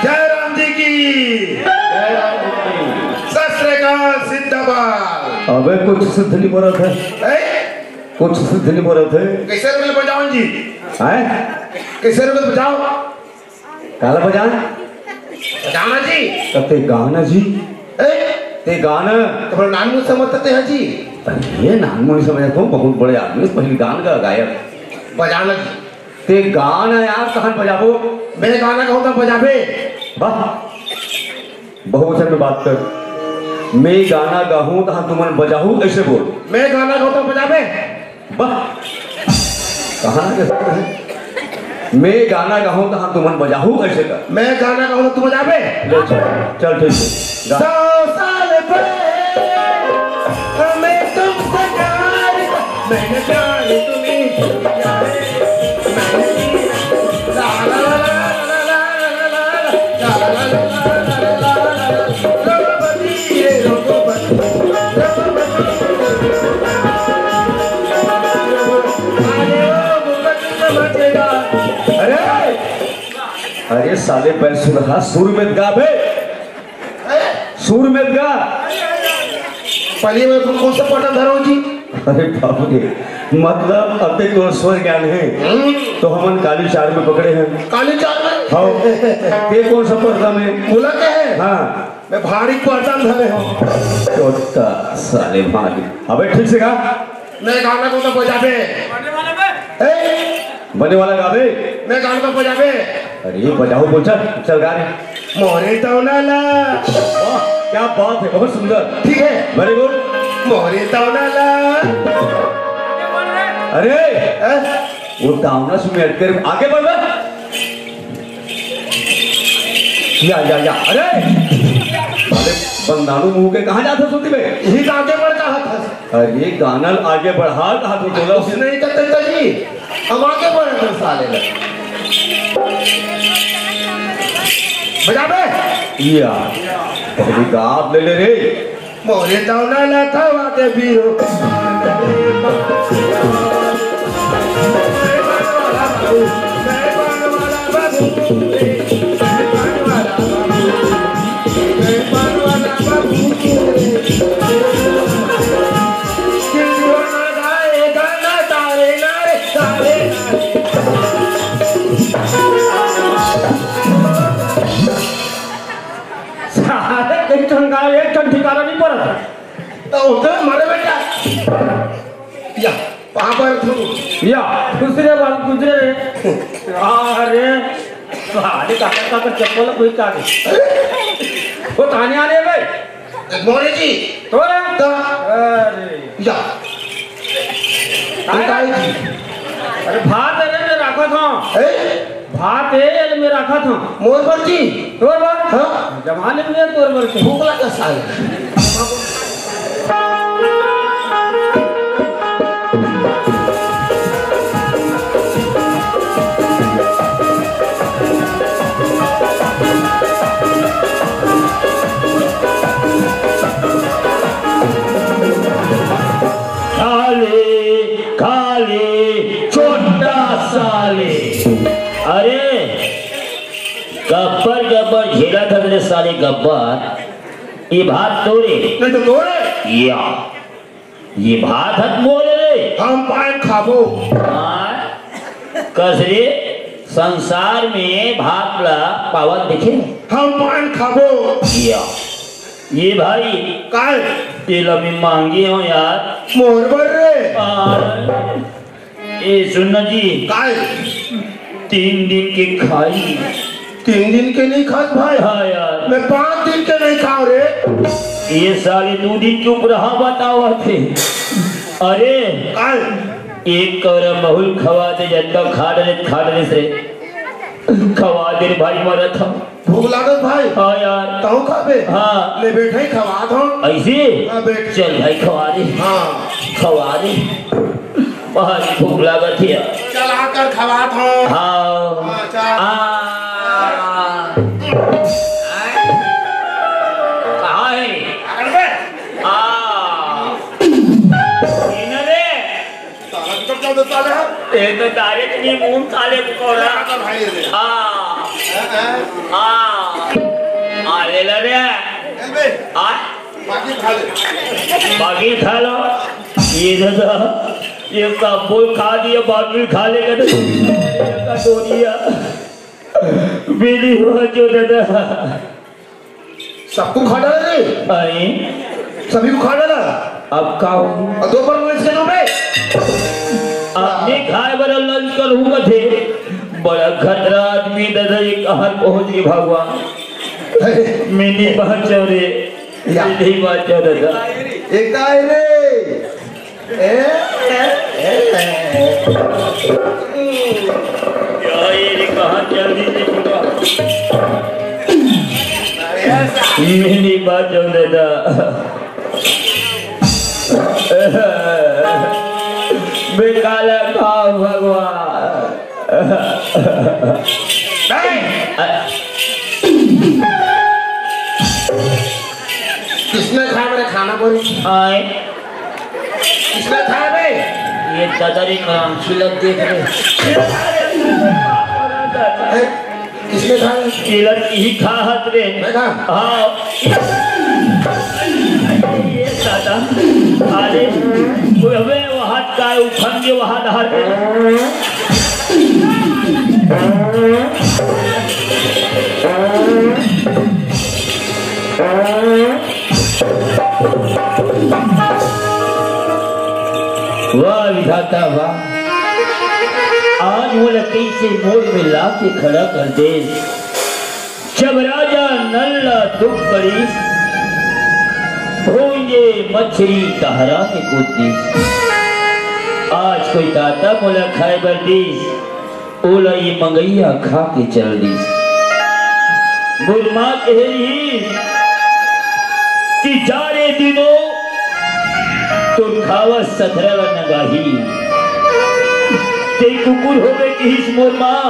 जय राम जी की। जय राम जी की। सत श्री अकाल, जिंदाबाद। अबे कुछ सिद्ध नहीं बोलत हे। ए? कुछ सिद्ध नहीं बोलत हे। कैसे रुपये बजाओ जी? हैं? कैसे रुपये बजाओ? काला बजान? बजाना जी। तो ते गाना जी। ए? ते गाना। तो बोला नानमुन समझते हैं जी। अरे ये नानमुन समझ तो बहुत बड़े आदमी, पहले गान का गायक। बजाना जी। ते गाना यार, कहाँ बजाबो? मैं गाना कहूँ तो बजाबे। वाह, बहुवचन में बात कर। मैं गाना गाहूँ तहाँ तुमन बजाहू, ऐसे बोल। मैं गाना कहूँ तो बजाबे। वाह, कहाँ ना के शब्द है? मैं गाना गाहूँ तहाँ तुमन बजाहू, ऐसे कर। मैं गाना कहूँ तो तू बजाबे। ले चल, चल ठीक है। गा। सौ साल पहले हमें तुमसे प्यार था, मैंने प्यार तुम्हें किया है। मैंने ला ला ला ला ला ला ला ला ला ला ला ला ला ला ला ला ला ला। अरे, अरे साले, बैसुरहा सुर में गा बे। सुर में गा। पहले मैं कौन सा पटन धरो जी? अरे बाप रे, मतलब अब तक तो स्वर ज्ञान है। हम्म। तो हमन काली चार में पकड़े हैं। काली चार में? हाँ। ते कौन सा पर्दा में? बोला क्या है? हाँ। मैं भारी पर्दा में धरे हूँ। तोता साले भारी। अबे ठीक से गा। मैं गाना को तो बजाबे। ए? बने वाला गाबे। मैं गाना तो बजाबे। अरे बजाओ, बोल, चल, चल गा रे। मोरे तौना ला। वाह, क्या बात है, बहुत सुंदर। ठीक है। Very good। मोरे तौना ला। अरे, हैं? वो दावना सुन में अटकर आगे बढ़ बे। या, या, या। अरे, अरे, बंदानू मुंह के कहाँ जात हस होती बे? यही तो आगे बढ़ कहा था। अरे, गाना आगे बढ़ा कहा तो बोला। उसने ही तो तय जी, हम आगे बढ़े थे साले। बजा बे। या। पहली गाद ले ले रे। मोरे दौना ला थवा दे बीरो। सारे एक ठन गाँव, एक ठन ठिकाना नहीं पड़ता। तो उधर मरे बेटा। या, पाँव पर थू। या, दूसरे बार गुजरे रे। अरे, साले का, का, का चप्पल कोई का दे। वो ताने आ रहे भाई। मोरे जी। तो रे? तो? अरे। या। अरे। बताई जी। अरे भात है रे, मैं रखा था। ए? भात है, मैं रखा था। मोर बर जी। तोर बर? हाँ। जमा ले मैं तोर बर के। भूख लगा साले। खाले, खाले, छोटा साले। अरे, गब्बर, गब्बर झेला था तेरे साले गब्बर। ये भात तोरे। नहीं तो तोरे। या। ये भात हत मोरे रे। हम पाए खाबो। हाँ। कस रे, संसार में भात ला पावत देखे? हम पाए खाबो। या। ये भाई। काय? तेला मैं मांगे हूँ यार। मोर बर रे। हाँ। ए, सुन ना जी। काय? तीन दिन के खाई। तीन दिन के नहीं खात भाई। हाँ यार। मैं पाँच दिन के नहीं खाओ रे। ये साले दो दिन के ऊपर हाँ बतावा थे। अरे। काय? एक कौरा महुल खवा दे, जतका खा डरे, खा डरे से। खवा दे रे भाई, मरत हम। भूख लागत भाई। हाँ यार। तहूँ खाबे? हाँ। ले बैठ, ही खवात हूँ। ऐसे? हाँ, बैठ। चल भाई, खवा दे। हाँ। खवा दे। बहुत भूख लागत है। चल, आकर खवात हूँ। हाँ। हाँ, चल। आ। कहाँ है? आकर बे। आ। इन्हें रे। साला बिगड़ जाओ तो साले हम। ये तो direct नहीं मुंह साले को कह रहा। आता भाई रे। हाँ। हैं, हैं? हाँ। आ ले ले रे। चल बे। आ? बाकी खा ले। बाकी खा लो। ये दादा, ये सब बोल खा दिया, बाकी खा ले कर। ये का डोरिया। मेरी बात जो दादा। सबको खा डाला रे। आई। सभी को खा डाला। अब का हो? और दो पर इसके नाम पे। अपने खाए बर लंच कर हूँ कथे। बड़ा खतरा आदमी दादा, ये कहाँ पहुँच गए भगवान। अरे। मिनी बच्चों रे। या। मिनी बच्चों दादा। एक तो आए रे। ए, ए, ए, ए। या, ये रे कहाँ चल दी थी पूरा? मिनी बच्चों दादा। बेकाला खाओ भगवान। नहीं। किसने खाया मेरे खाना बोल? आए। किसने खाया बे? ये दादा रे, नाम खिलत देख रहे। ए, किसने खाया? खिलत ही खा हत रे। मैं खा? हाँ। ये दादा, अरे, वो हमें वहाँ का उठंगे वहाँ धार के। वाह विधाता वाह, आज मोला कइसे मोड़ में लाके खड़ा कर दे। जब राजा नल ला दुख पड़ीस, भूंजे मछरी तहरा में कूद दिस। आज कोई दाता मोला खाए बर दिस, ओला ये मंगैया खा के चल दिस। मोर माँ कहे रहिस कि जा रे दिनो, तोर खावा सथरा ला नगाही। ते कुकुर होबे किहिस मोर माँ,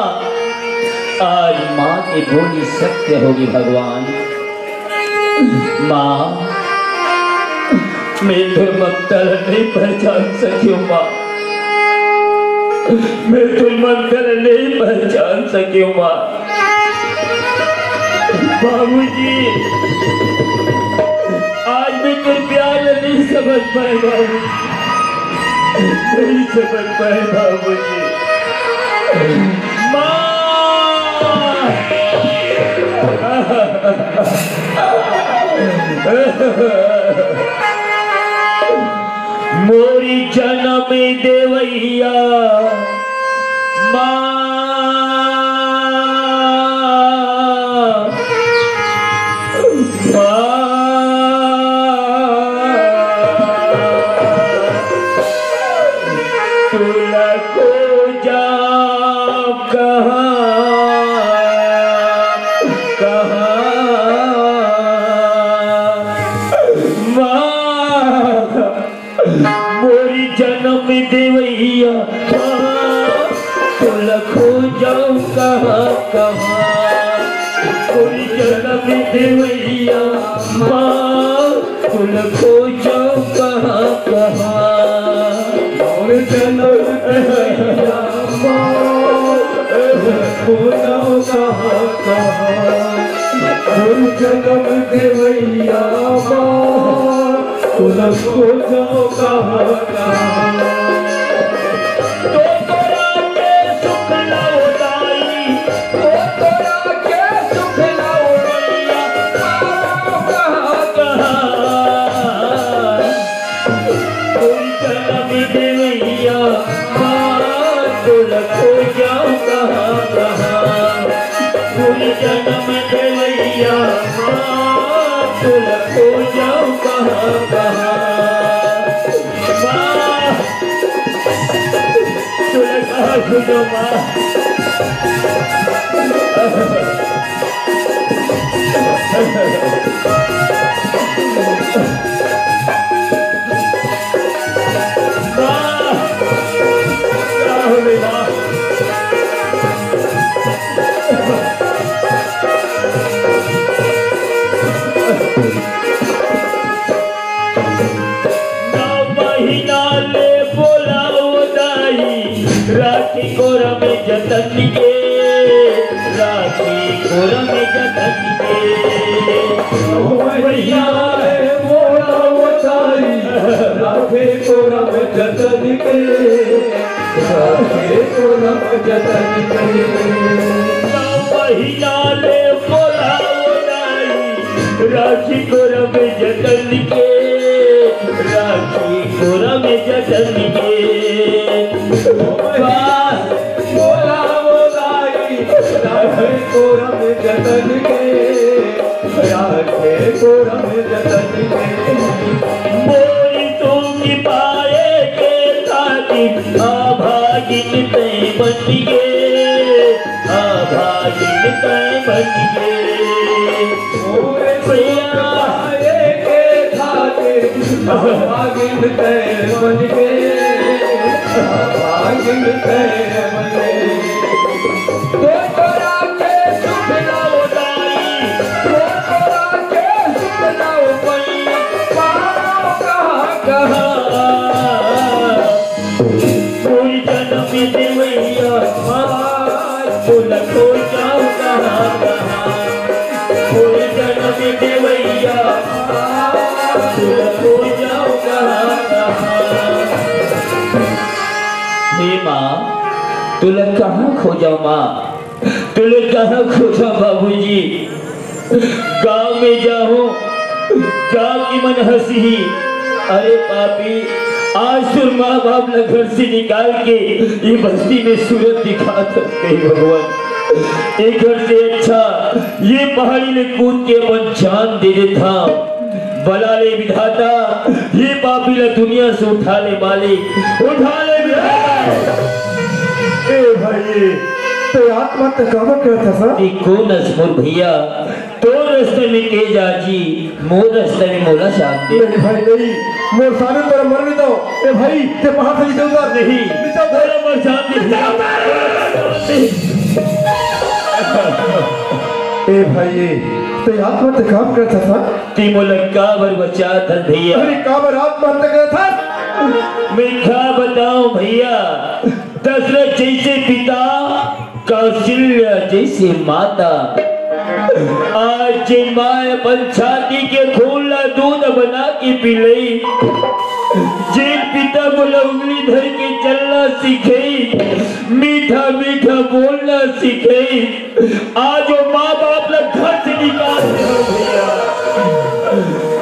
आज माँ के बोली सत्य होगे भगवान। माँ, मैं तोर ममता ला नहीं पहचान सकेंव माँ, मैं तोर ममता ला नहीं पहचान सकेंव माँ। बाबूजी, आज मैं तोर प्यार ला नहीं समझ पाएंव बाबूजी, नहीं समझ पाएंव बाबूजी। माँ! मोरी जनम देवइया माँ, माँ, तोला खोजव कहाँ, कहाँ, माँ। मोरी जनम देवइया माँ, तोला खोजव कहाँ कहाँ। मोरी जनम देवइया माँ, तोला खोजव कहाँ कहाँ। मोर जनम देवइया माँ, खोजव कहाँ कहाँ। मोर जनम देवइया माँ, तोला खोजव कहाँ कहाँ। तो तोरा के सुख ला ओ दाई, तो तोरा के सुख ला ओ दाई, पावव कहाँ कहाँ। मोरी जनम देवइया माँ, तोला खोजव कहाँ कहाँ। मोरी जनम देवइया माँ, तोला खोजव कहाँ कहाँ। माँ, तोला कहाँ खोजव माँ। माँ, का होगे माँ? नौ महीना ले बोलावत दाई, राखी कोरा में जतन के, राखी कोरा में जतन के। नौ महीना ले बोलावत दाई, राखी कोरा में जतन के, राखी कोरा में जतन के। नौ महीना ले बोलावत दाई, राखी कोरा में जतन के, राखी कोरा में जतन के। वाह! बोलावत दाई, राखी कोरा में जतन के, राखी कोरा में जतन के। मोरी तोके पाए के खातिर अभागिन तैं बन गे, अभागिन तैं बन गे। मोरे भैया। सुख पाए के खातिर अभागिन तैं बन गे, अभागिन तैं बन गे। तो तोरा के सुख ला ओ दाई, तो तोरा के सुख ला ओ बहिनी, पावव कहाँ कहाँ। मोरी जनम देवइया माँ, तोला खोजव कहाँ कहाँ। मोरी जनम देवइया माँ, तोला खोजव कहाँ कहाँ। हे माँ, तोला कहाँ खोजव माँ, तोला कहाँ खोजव बाबूजी। गाँव में जाहूँ, गाँव के मन हँसही, "अरे पापी, आज तोर माँ बाप ला घर से निकाल के ये बस्ती में सूरत दिखात हस," कही भगवान। ए घर से अच्छा ये पहाड़ी ले कूद के अपन जान दे देत हँव। बला ले विधाता, ये पापी ला दुनिया से उठा ले मालिक, उठा ले विधाता। ए भाई, तैं आत्महत्या काबर करत हस? तैं कोन अस मोर भैया? तोर रस्ता में के जाही, मोर रस्ता में मोला जान दे। नहीं भाई, नहीं, मोर सारे तोर मरन नइ दँव। ए भाई, तैं पहाड़ से नीचे उतर। नहीं, नीचे उतर। मोला मर जान दे। नीचे उतर। ए भाई, ए, ते आत्महत्या काबर करत हस? ते मोला काबर बचात हस भैया? अरे काबर आत्महत्या करत हस? मैं का बताऊं भैया, दशरथ जैसे पिता, कौशल्या जैसे माता। आज जिन माय अपन छाती के खून ला दूध बना के पिलई, जिन पिता मोला उंगली धर के चलना सिखई, मीठा मीठा बोलना सिखई, आज वो माँ बाप ला घर से निकाल दे हो भैया।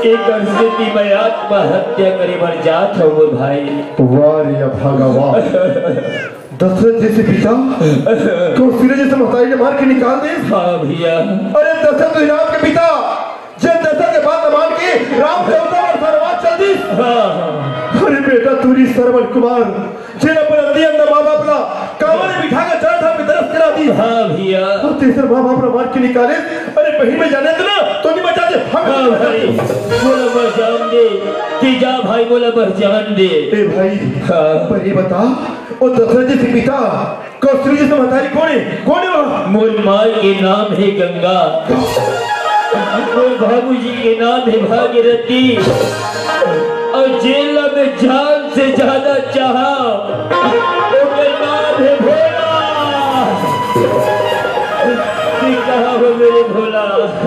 एकर सेती मैं आत्महत्या करे बर जात हूँ भाई। वाह रे भगवान, दशरथ जैसे पिता कौशल्या जैसे महतारी ला मार के निकाल दे। हाँ भैया। अरे दशरथ तो राम के पिता, जे दशरथ के बात मान के राम से उतर और सरवार चल दिस। हाँ, हाँ। अरे बेटा, तू री श्रवण कुमार, जेन अपन अति अंधा माँ बाप ला कांवर में बिठा के चरण धाम के दरस करा दिस। हाँ भैया। और तेसर माँ बाप ला मार के निकाले। अरे बहिन, मैं जाने तो ना, तो नहीं बचा दे। हम हाँ भाई, मोला बचान दे, ते जा भाई, मोला बचान दे। ए भाई, हाँ। पर ये बता, वो दशरथ जैसे पिता, कौशल्या जैसे महतारी कोन हे? कोन हे वो? मोर माँ के नाम हे गंगा, मोर बाबूजी के नाम हे भागीरथी, और जेला मैं जान से ज्यादा चाहा, ओकर नाम हे भोला। तू कहाँ हो मेरे भोला?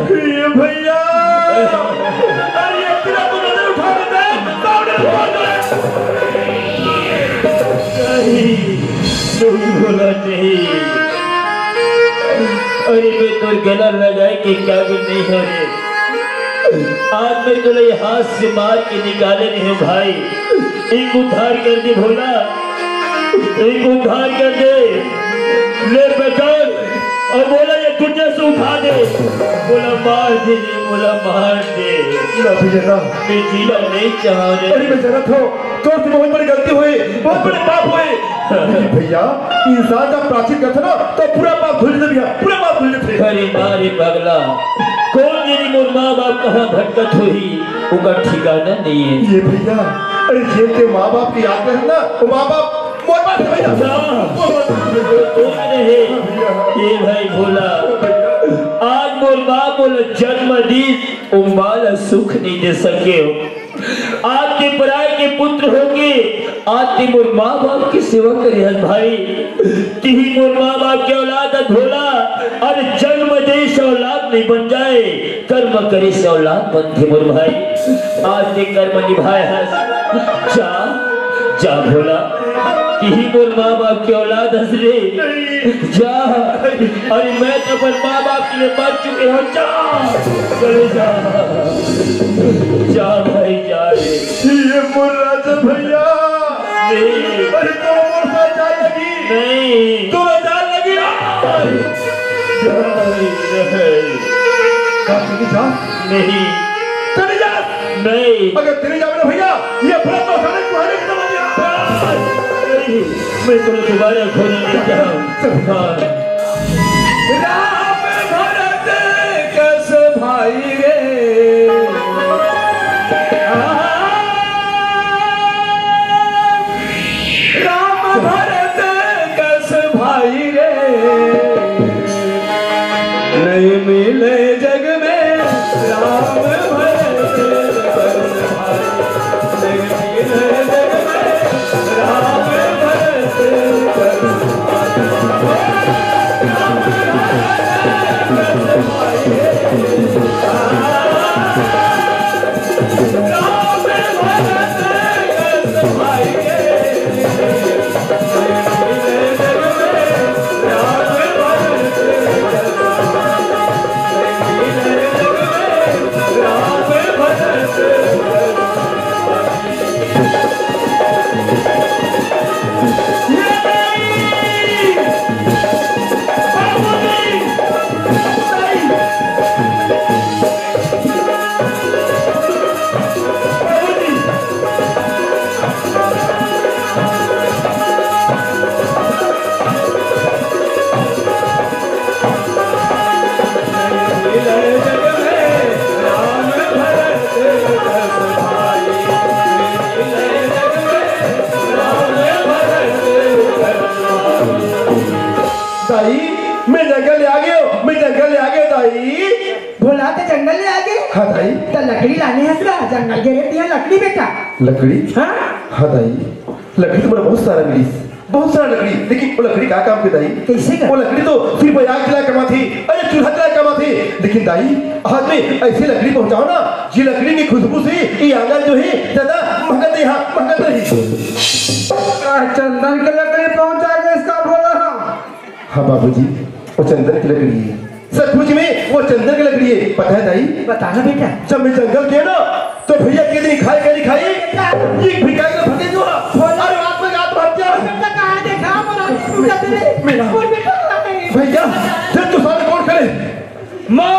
ये भैया, अरे इतना तो नजर उठा लेते हैं, सामने भोला। नहीं, तू भोला नहीं। अरे मैं तोर गला लगाए के काबिल नहीं हूँ रे। आज मैं तोला ये हाथ से मार के निकाले नहीं हूँ भाई। एक उद्धार कर दे भोला, एक उद्धार कर दे। ले पकड़ और बोला ये दुनिया से उठा दे। बोला मार दे, बोला मार दे। ना भैया ना। मैं जीना नहीं चाह रहे। अरे मैं जरा था, तो से बहुत बड़ी गलती हुई, बहुत बड़े पाप हुए। लेकिन भैया, इंसान जब प्रायश्चित करथे ना, तो पूरा पाप धुल जाथे भैया, पूरा पाप धुल जाथे। अरे मारे पगला, कोन जानी मोर माँ बाप कहाँ भटकत होही, ओकर ठिकाना नहीं है। ये भैया, अरे जेन के माँ बाप के याद करथे ना, वो माँ बाप मोर बाप हे भैया। हाँ। मोर बाप हे भैया। कोन रहे? भैया। ये भाई भोला, भैया। आज मोर माँ मोला जन्म दीस, वो माँ ला सुख नहीं दे सके हो। आज ते पराए के पुत्र होके, आज ते मोर माँ बाप के सेवा करे हस भाई। तिही मोर माँ बाप के औलाद हस भोला, अरे जन्म दे से औलाद नहीं बन जाए, कर्म करे से औलाद बनथे मोर भाई। आज ते कर्म निभाए हस, जा, जा भोला, तिही मोर माँ बाप के औलाद हस रे। जा, अरे मैं तो अपन माँ बाप के लिए मर चुके हूँ। जा, चले जा, जा भाई जा रे। ये मोर राजा भैया। नहीं। अरे तो मोर साथ जाए लगी। नहीं। तो जाए लगी। नहीं, नहीं। का चली जा? नहीं। चली जा। नहीं। अगर चली जावे ना भैया, ये अपना तो सारे तुम्हारे खत्म हो गया। नहीं। मैं तुम्हें दोबारा खोना नहीं चाहूँ। हाँ। राम भरत कस भाई रे। आ, राम भरत कस भाई रे। नहीं मिले जग में राम भरत कस भाई। नहीं मिले जग में राम भरत कस भाई। आगे? हाँ दाई। त लकड़ी लाने हस गा, जंगल गे रहे तिहाँ लकड़ी बेटा। लकड़ी? हाँ? हाँ दाई, लकड़ी तो मोला बहुत सारा मिलिस, बहुत सारा लकड़ी, लेकिन वो लकड़ी का काम के दाई? कैसे का? वो लकड़ी तो सिर्फ आग जलाय काम आथे, अरे चूल्हा जलाय काम आथे, लेकिन दाई आज मैं ऐसी लकड़ी पहुंचाओं ना, जी लकड़ी की खुशबू से ये आंगन जो है ज्यादा महकत रही, हाँ, महकत रही। चंदन के लकड़ी पहुंचा के इसका बोला हाँ। हाँ बाबूजी, वो चंदन की लकड़ी है, सचमुच में वो चंदन की लकड़ी है। पता है दाई, बताना बेटा। जब मैं जंगल गया ना, तो भैया के दिन खाए का नहीं खाई, ये भिखारी ने भगे जो। अरे रात में रात भाग गया। बेटा कहाँ देखा? बोला, टूटा तेरे। मेरा। और बेटा कहाँ है? भैया, जब तू सारे कौन करे? माँ।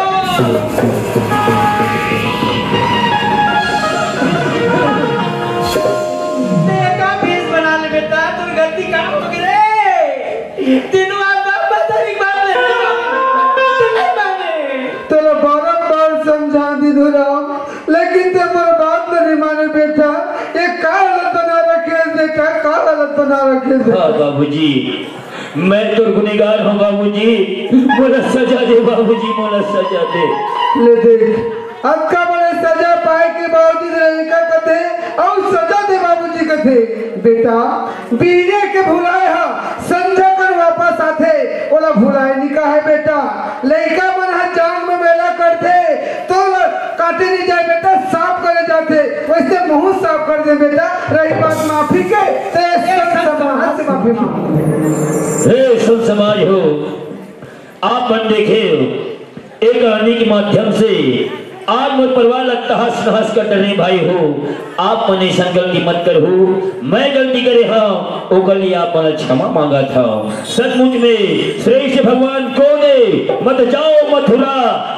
तेरा भेष बना ले बेटा, तोर गलती का हो गई रे? तीनों आप बाप बाप एक बात ले। तू नहीं माने। तोला बारंबार समझा दीन हँव राम, लेकिन ते मोर बात ल नहीं माने बेटा। ये का हालत बना रखे है बेटा, का हालत बना रखे है? हाँ बाबूजी, मैं तो गुनहगार हँव बाबूजी, मोला सजा दे बाबूजी, मोला सजा दे। ले देख, अतका बड़े सजा पाए के बावजूद लइका कथे अउ सजा दे बाबूजी कथे। बेटा, बीने के भुलाए ह संझा कर वापस आथे, ओला भुलाए नी काहे बेटा। लइका मन ह जांग में मेला करथे, तोला काटे नी जाए बेटा, साफ करे जाथे, वैसे मुँह साफ कर दे बेटा। रही बात माफी के, तो ये संत समाज से माफी मांग। हे संत समाज हो, आप मन देखे हो, एक कहानी के माध्यम से आज मोर परिवार ला तहस नहस कर डरे भाई हो। आप मन अइसन गलती मत करहू, मैं गलती करे हँव, ओकर लिए आप मन ला क्षमा मांगत हँव। सचमुच में श्रेष्ठ भगवान कौन है? मत जाओ मथुरा,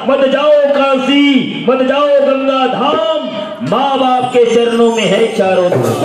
मत जाओ काशी, मत जाओ गंगा धाम, माँ बाप के चरणों में है चारों धाम,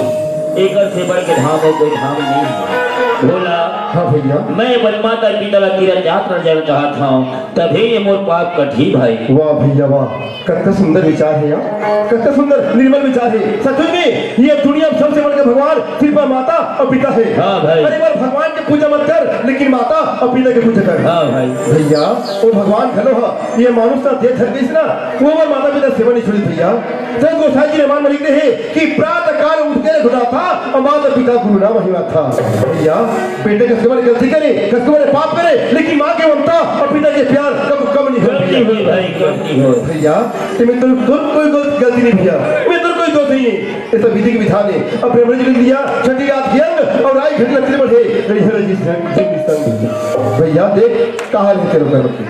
एकर से बढ़ के धाम और कोई धाम नहीं है। भोला, हाँ भैया। मैं अपन माता पिता ला तीरथ यात्रा जाना चाहत हँव, तभे ये मोर पाप कटही भाई। वाह भैया वाह, कतना सुंदर विचार है यार, कतना सुंदर निर्मल विचार है। सचमुच में ये दुनिया में सबसे बड़े भगवान सिर्फ माता और पिता है। हाँ भाई। अरे बार भगवान के पूजा मत कर, लेकिन माता और पिता के पूजा कर। हाँ भाई। भैया, वो भगवान घलो ह, ये मानुष ना देह धर गइस ना, वो मोर माता पिता सेवा नहीं छोड़ी भैया। तो गोसाई जी ने मान लिख रहे हैं कि प्रातः काल उठ के घुटाथा और माता पिता गुरु नाम महिमा था। भैया, बेटे कस के बड़े गलती करे, कस के बड़े पाप करे, लेकिन माँ के ममता और पिता के प्यार कब कम नहीं होती। गलती हुई भाई, गलती हुई। भैया, ये मैं तो, तो कोई गल-, गलती नहीं भैया, मैं तो कोई दोष नहीं है। ये सब विधि के विधान है। अब ब्रह्मा जी ने दिया, छठी रात की अंग और आई घटना तेरे बढ़े। हरि हर जी संग, जी संग। भैया देख, कहाँ लेके रुका रुके।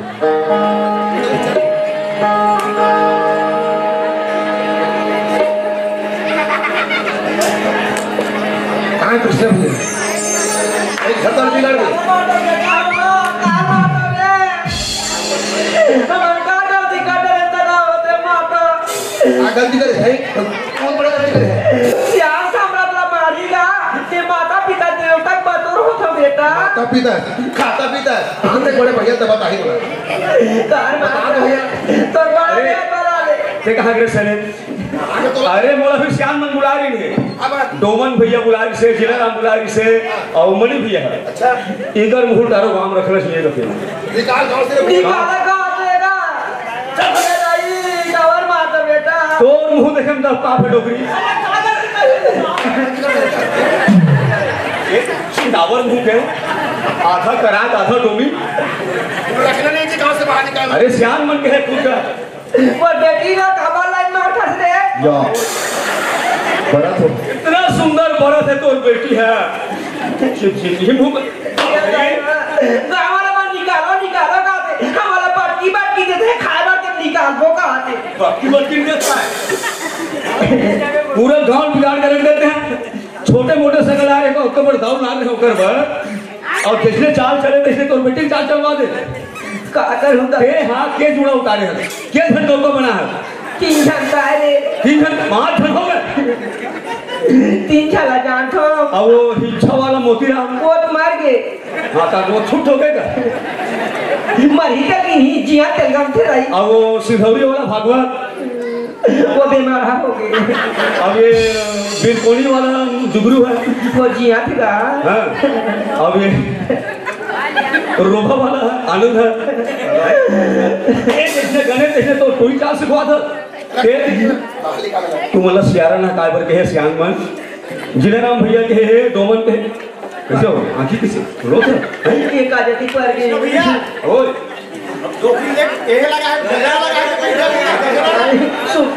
कहाँ कृष्ण भैया? एक खतर बिगड़ गए। हमार का गलती कर डरे तना होते माता। आ गलती करे है, कौन बड़ा गलती करे है? सियान साम्राट ला मारी ला, ते माता पिता देवता के बतौर होत हो बेटा। माता पिता, खाता पिता, आते बड़े भैया तब बताही बोला। तार माता, भैया। तोर बड़ा अरे। भैया बड़ा ले। ते कहाँ गए सने? अरे मोला फिर सियान मन बुला रही है। अब डोमन भैया बुला रही से, जिला राम बुला रही से, और मणि भैया है। अच्छा। इधर मुहुल डारो गांव रखना चाहिए तो फिर। निकाल गांव से। निकाल गांव से ना। चल। अरे दाई, काबर मारता बेटा? तोर मुंह देखे में दस पाप है डोकरी। एक सिंदावर मुंह के, आधा करात, आधा डोमी। रखना नहीं चाहिए गांव से बाहर निकाल। अरे सियान मन के है पूत का। वो बेटी ना काबर लाइन में उठस रे। या। बड़ा तो। इतना सुंदर बरत है तोर बेटी है। चिप चिप चिप मुंह। गाँव वाला मन निकालो, निकालो कहते, हमला बटकी, बटकी देते, खाए बर के निकालबो कहते। बटकी, बटकी देता है। पूरा गांव बिगाड़ के रख देते हैं। छोटे मोटे सगल आ रहे को, ओकर बर दाऊ ना रहे ओकर बर। और जैसे चाल चले, तैसे तोर बेटी चाल चलवा दे। का करूँ दा? ए, हाँ, के जुड़ा उतारे हैं? के झन डोका बना है? तीन झन का है रे। तीन झन, पाँच झन हो गए। तीन झन ला जानत हो। अब वो हिच्छा वाला मोतीराम। वो तो मर गए। हाँ, का वो छुट हो गए का? मरही का कि नहीं, जिया तेल गम थे रही। अब वो सिधौरी वाला भागवत। वो बीमार हो गए। अब ये बिरकोनी वाला जुगरू है। वो जिया थे का? हाँ। अब ये रोबा वाला है, आनंद है। ए, जइसने गने तइसने तो टोरी चाल सिखवाथे। ए, तू मोला सियारा ना काय बर कहे, सियान मन। जिले राम भैया कहे हे, डोमन कहे। कइसे हो? आँखी कइसे? रोत है? ये का जाती पर गई। भैया। ओए। डोकरी देख, ये लगा है, गजरा लगा है, गजरा लगा है, गजरा लगा है। सुन।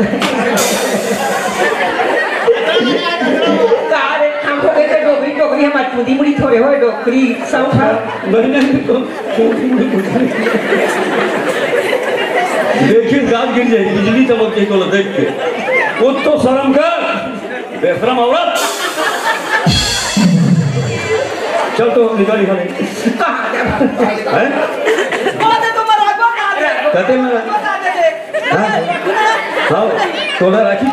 का रे, हमको कहते डोकरी, डोकरी हमारी टूंदी मुड़ी थोड़े होए, डोकरी, सब था। नहीं, नहीं, तो, तो, देखिए, दांत गिर जाए, बिजली चमक गई, तो देख के। वो तो शर्म कर। बेशरम औरत। चल तो निकाल, निकाल। कहाँ गया? हैं? वो तो तुम्हारा आगो कहाँ गया? कहते हैं ना। बता दे दे। हाँ? हाँ, तोला राखी,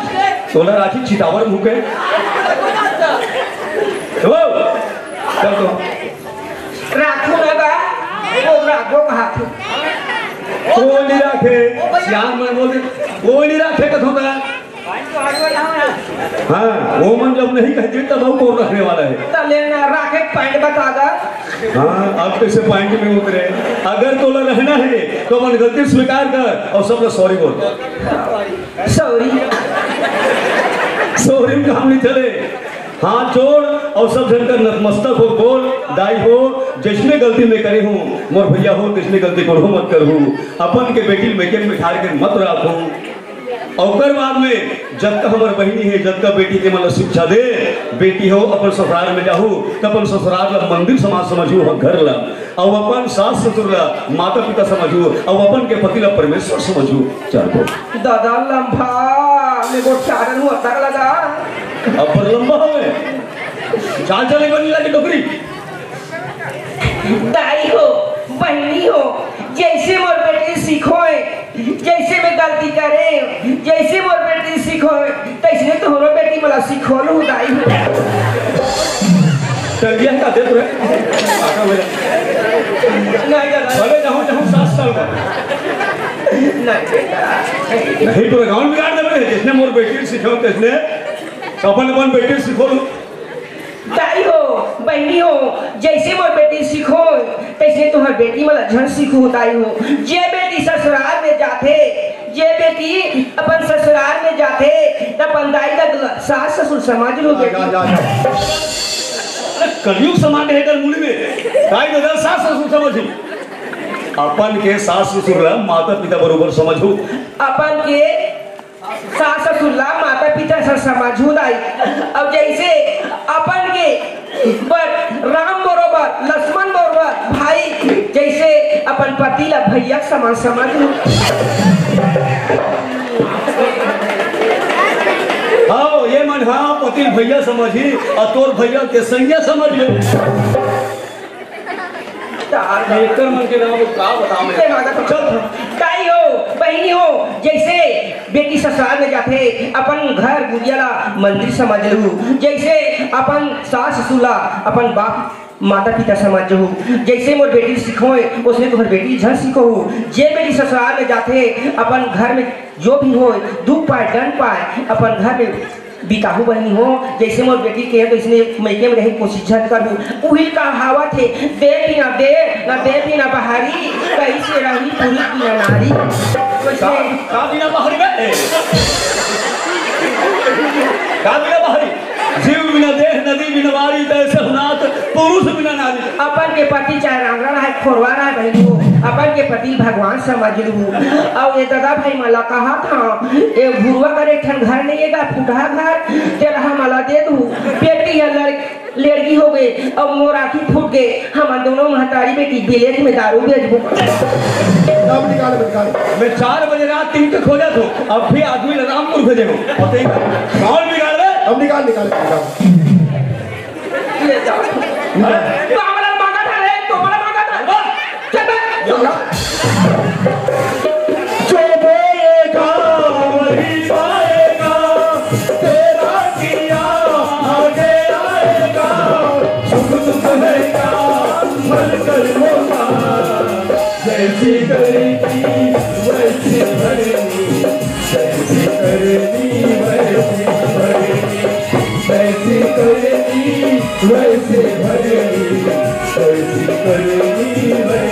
तोला राखी चितावर मुँह के। चलो, चल तो। राखू ना बा, वो राखो कहाँ थे? कोई नहीं राखे, सियान मन बोल दे, कोई नहीं राखे कथों का। हाँ, वो मन जब नहीं कहते, तब हम कौन रखने वाला है? तले ना राखे, पैंट बता दा। हाँ, अब कैसे पैंट में उतरे? अगर तोला रहना है, तो अपन गलती स्वीकार कर और सबको सॉरी बोल। सॉरी। सॉरी में काम नहीं चले। हाथ जोड़ और सब झन कर नतमस्तक हो, बोल, दाई हो, जइसने गलती मैं करे हूँ, मोर भैया हो, तइसने गलती कोनो मत करहू। अपन के बेटी ल मेके में बिठार के मत राखू। अउ ओकर बाद में जतका हमर बहिनी हे, जतका बेटी के मन ल शिक्षा दे, बेटी हो अपन ससुराल में जाहू, त अपन ससुराल ल मंदिर समान समझू, घर ल, अउ अपन सास ससुर ल माता पिता समझू, अउ अपन के पति ल परमेश्वर समझू। चार गो। दादा लंबा, में गोठ चादर हुआ तक लगा। अब्बर लंबा हवे। चाल चले बनी लागे डोकरी। दाई हो, बहिनी हो, जइसे मोर बेटी सीखोए, जइसे मैं गलती करे, जइसे मोर बेटी सीखोए, तइसने तोहरो बेटी मोला सिखोलहू दाई हो। टंगिया का देत रहे। आका मेरा। नहीं दादा। भले जाहूं, जाहूं सात साल का। नहीं बेटा। नहीं, पूरा गांव बिगाड़ देबे। जइसने मोर बेटी ल सिखोए, तइसने अपन, अपन बेटी ल सिखोलहू। दाई हो, बहिनी हो, जइसे मोर बेटी सीखो, तइसने तुंहर बेटी मन ल झन सीखो दाई हो। जे बेटी ससुराल में जाथे, जे बेटी अपन ससुराल में जाथे, त अपन दाई ला दुला-, सास ससुर समझ लो बेटी। जा, जा, जा। अरे कलयुग समा गे हे एकर मुड़ी में। दाई ददा सास ससुर समझी। अपन के सास ससुर ला माता पिता बरोबर समझू। अपन के सास ससुर ला माता पिता स समझू दाई। अउ जइसे अपन के बर राम बरोबर, लक्ष्मण बरोबर भाई, जइसे अपन पति ला भैया समान समझू। हाँ, ये मन हाँ पति ल भैया समझी, अउ तोर भैया के सैया समझ ले। तार एकर मन के नाम का बताओ मैं? ते मांगत हो। चल। दाई हो, बहिनी हो, जइसे बेटी ससुराल में जाथे, अपन घर गुरिया ला मंदिर समझ लहू, जइसे अपन सास ससुर ला अपन बाप माता पिता समझ लहू, जइसे मोर बेटी सीखोए, ओसने तुंहर बेटी झन सीखोहू। जे बेटी ससुराल में जाथे, अपन घर में जो भी होए, दुख पाए, दंड पाए, अपन घर में बिताहू बहिनी हो, जइसे मोर बेटी के, तइसने मइके में रहे कोशिश झन करहू। उहिल कहावत हे, देह बिना देह, ना देह बिना बहारी, कइसे रही पुरुष बिना नारी। का, का बिना बहारी बे? का बिना बहारी? जीव बिना देह, नदी बिना वारी, तइसे हो नाथ, पुरुष बिना नारी। अपन के पति चाहे रांगड़ा रहय, खोरवा रहय बहिनी हो, अपन के पति भगवान समझ लू। अउ ये ददा भाई मन ला कहा था, ए घुरवा करे ठन घर नहीं हे गा, फुटहा घर, तेला हमला दे दू। बेटी या लड़-, लड़की हो गए, अब मोर आँखी फूट गए, हमन दोनों महतारी बेटी बिलेट में दारू बेचबो। सब निकाल, निकाल। मैं चार बजे रात तीन के खोजत हो, अब भी आदमी ला रामपुर भेजे हो। और तें कौन बिगाड़ ले? अब निकाल, निकाल, निकाल। ले जाओ। अरे, तो हमला मांगा था रे, तो हमला मांगा था। चल बे। जो बोएगा, वही पाएगा। तेरा किया आगे आएगा। सुख दुख है क्या, फल कर्मों का। जैसी करनी, वैसी भरनी। जैसी करनी, वैसी भरनी। जैसी करनी, वैसी भरनी। जैसी करनी, वैसी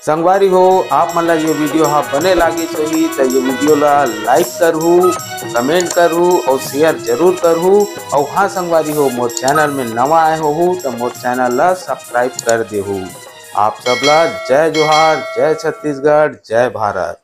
संगवारी हो, आप मन ला ये वीडियो हा बने लागिस होही त ये वीडियो ला लाइक करहू, कमेंट करहू और शेयर जरूर करहू। और हाँ संगवारी हो, मोर चैनल में नवा आए होहू त मोर चैनल ला सब्सक्राइब कर देहू। आप सब ला जय जोहार, जय छत्तीसगढ़, जय भारत।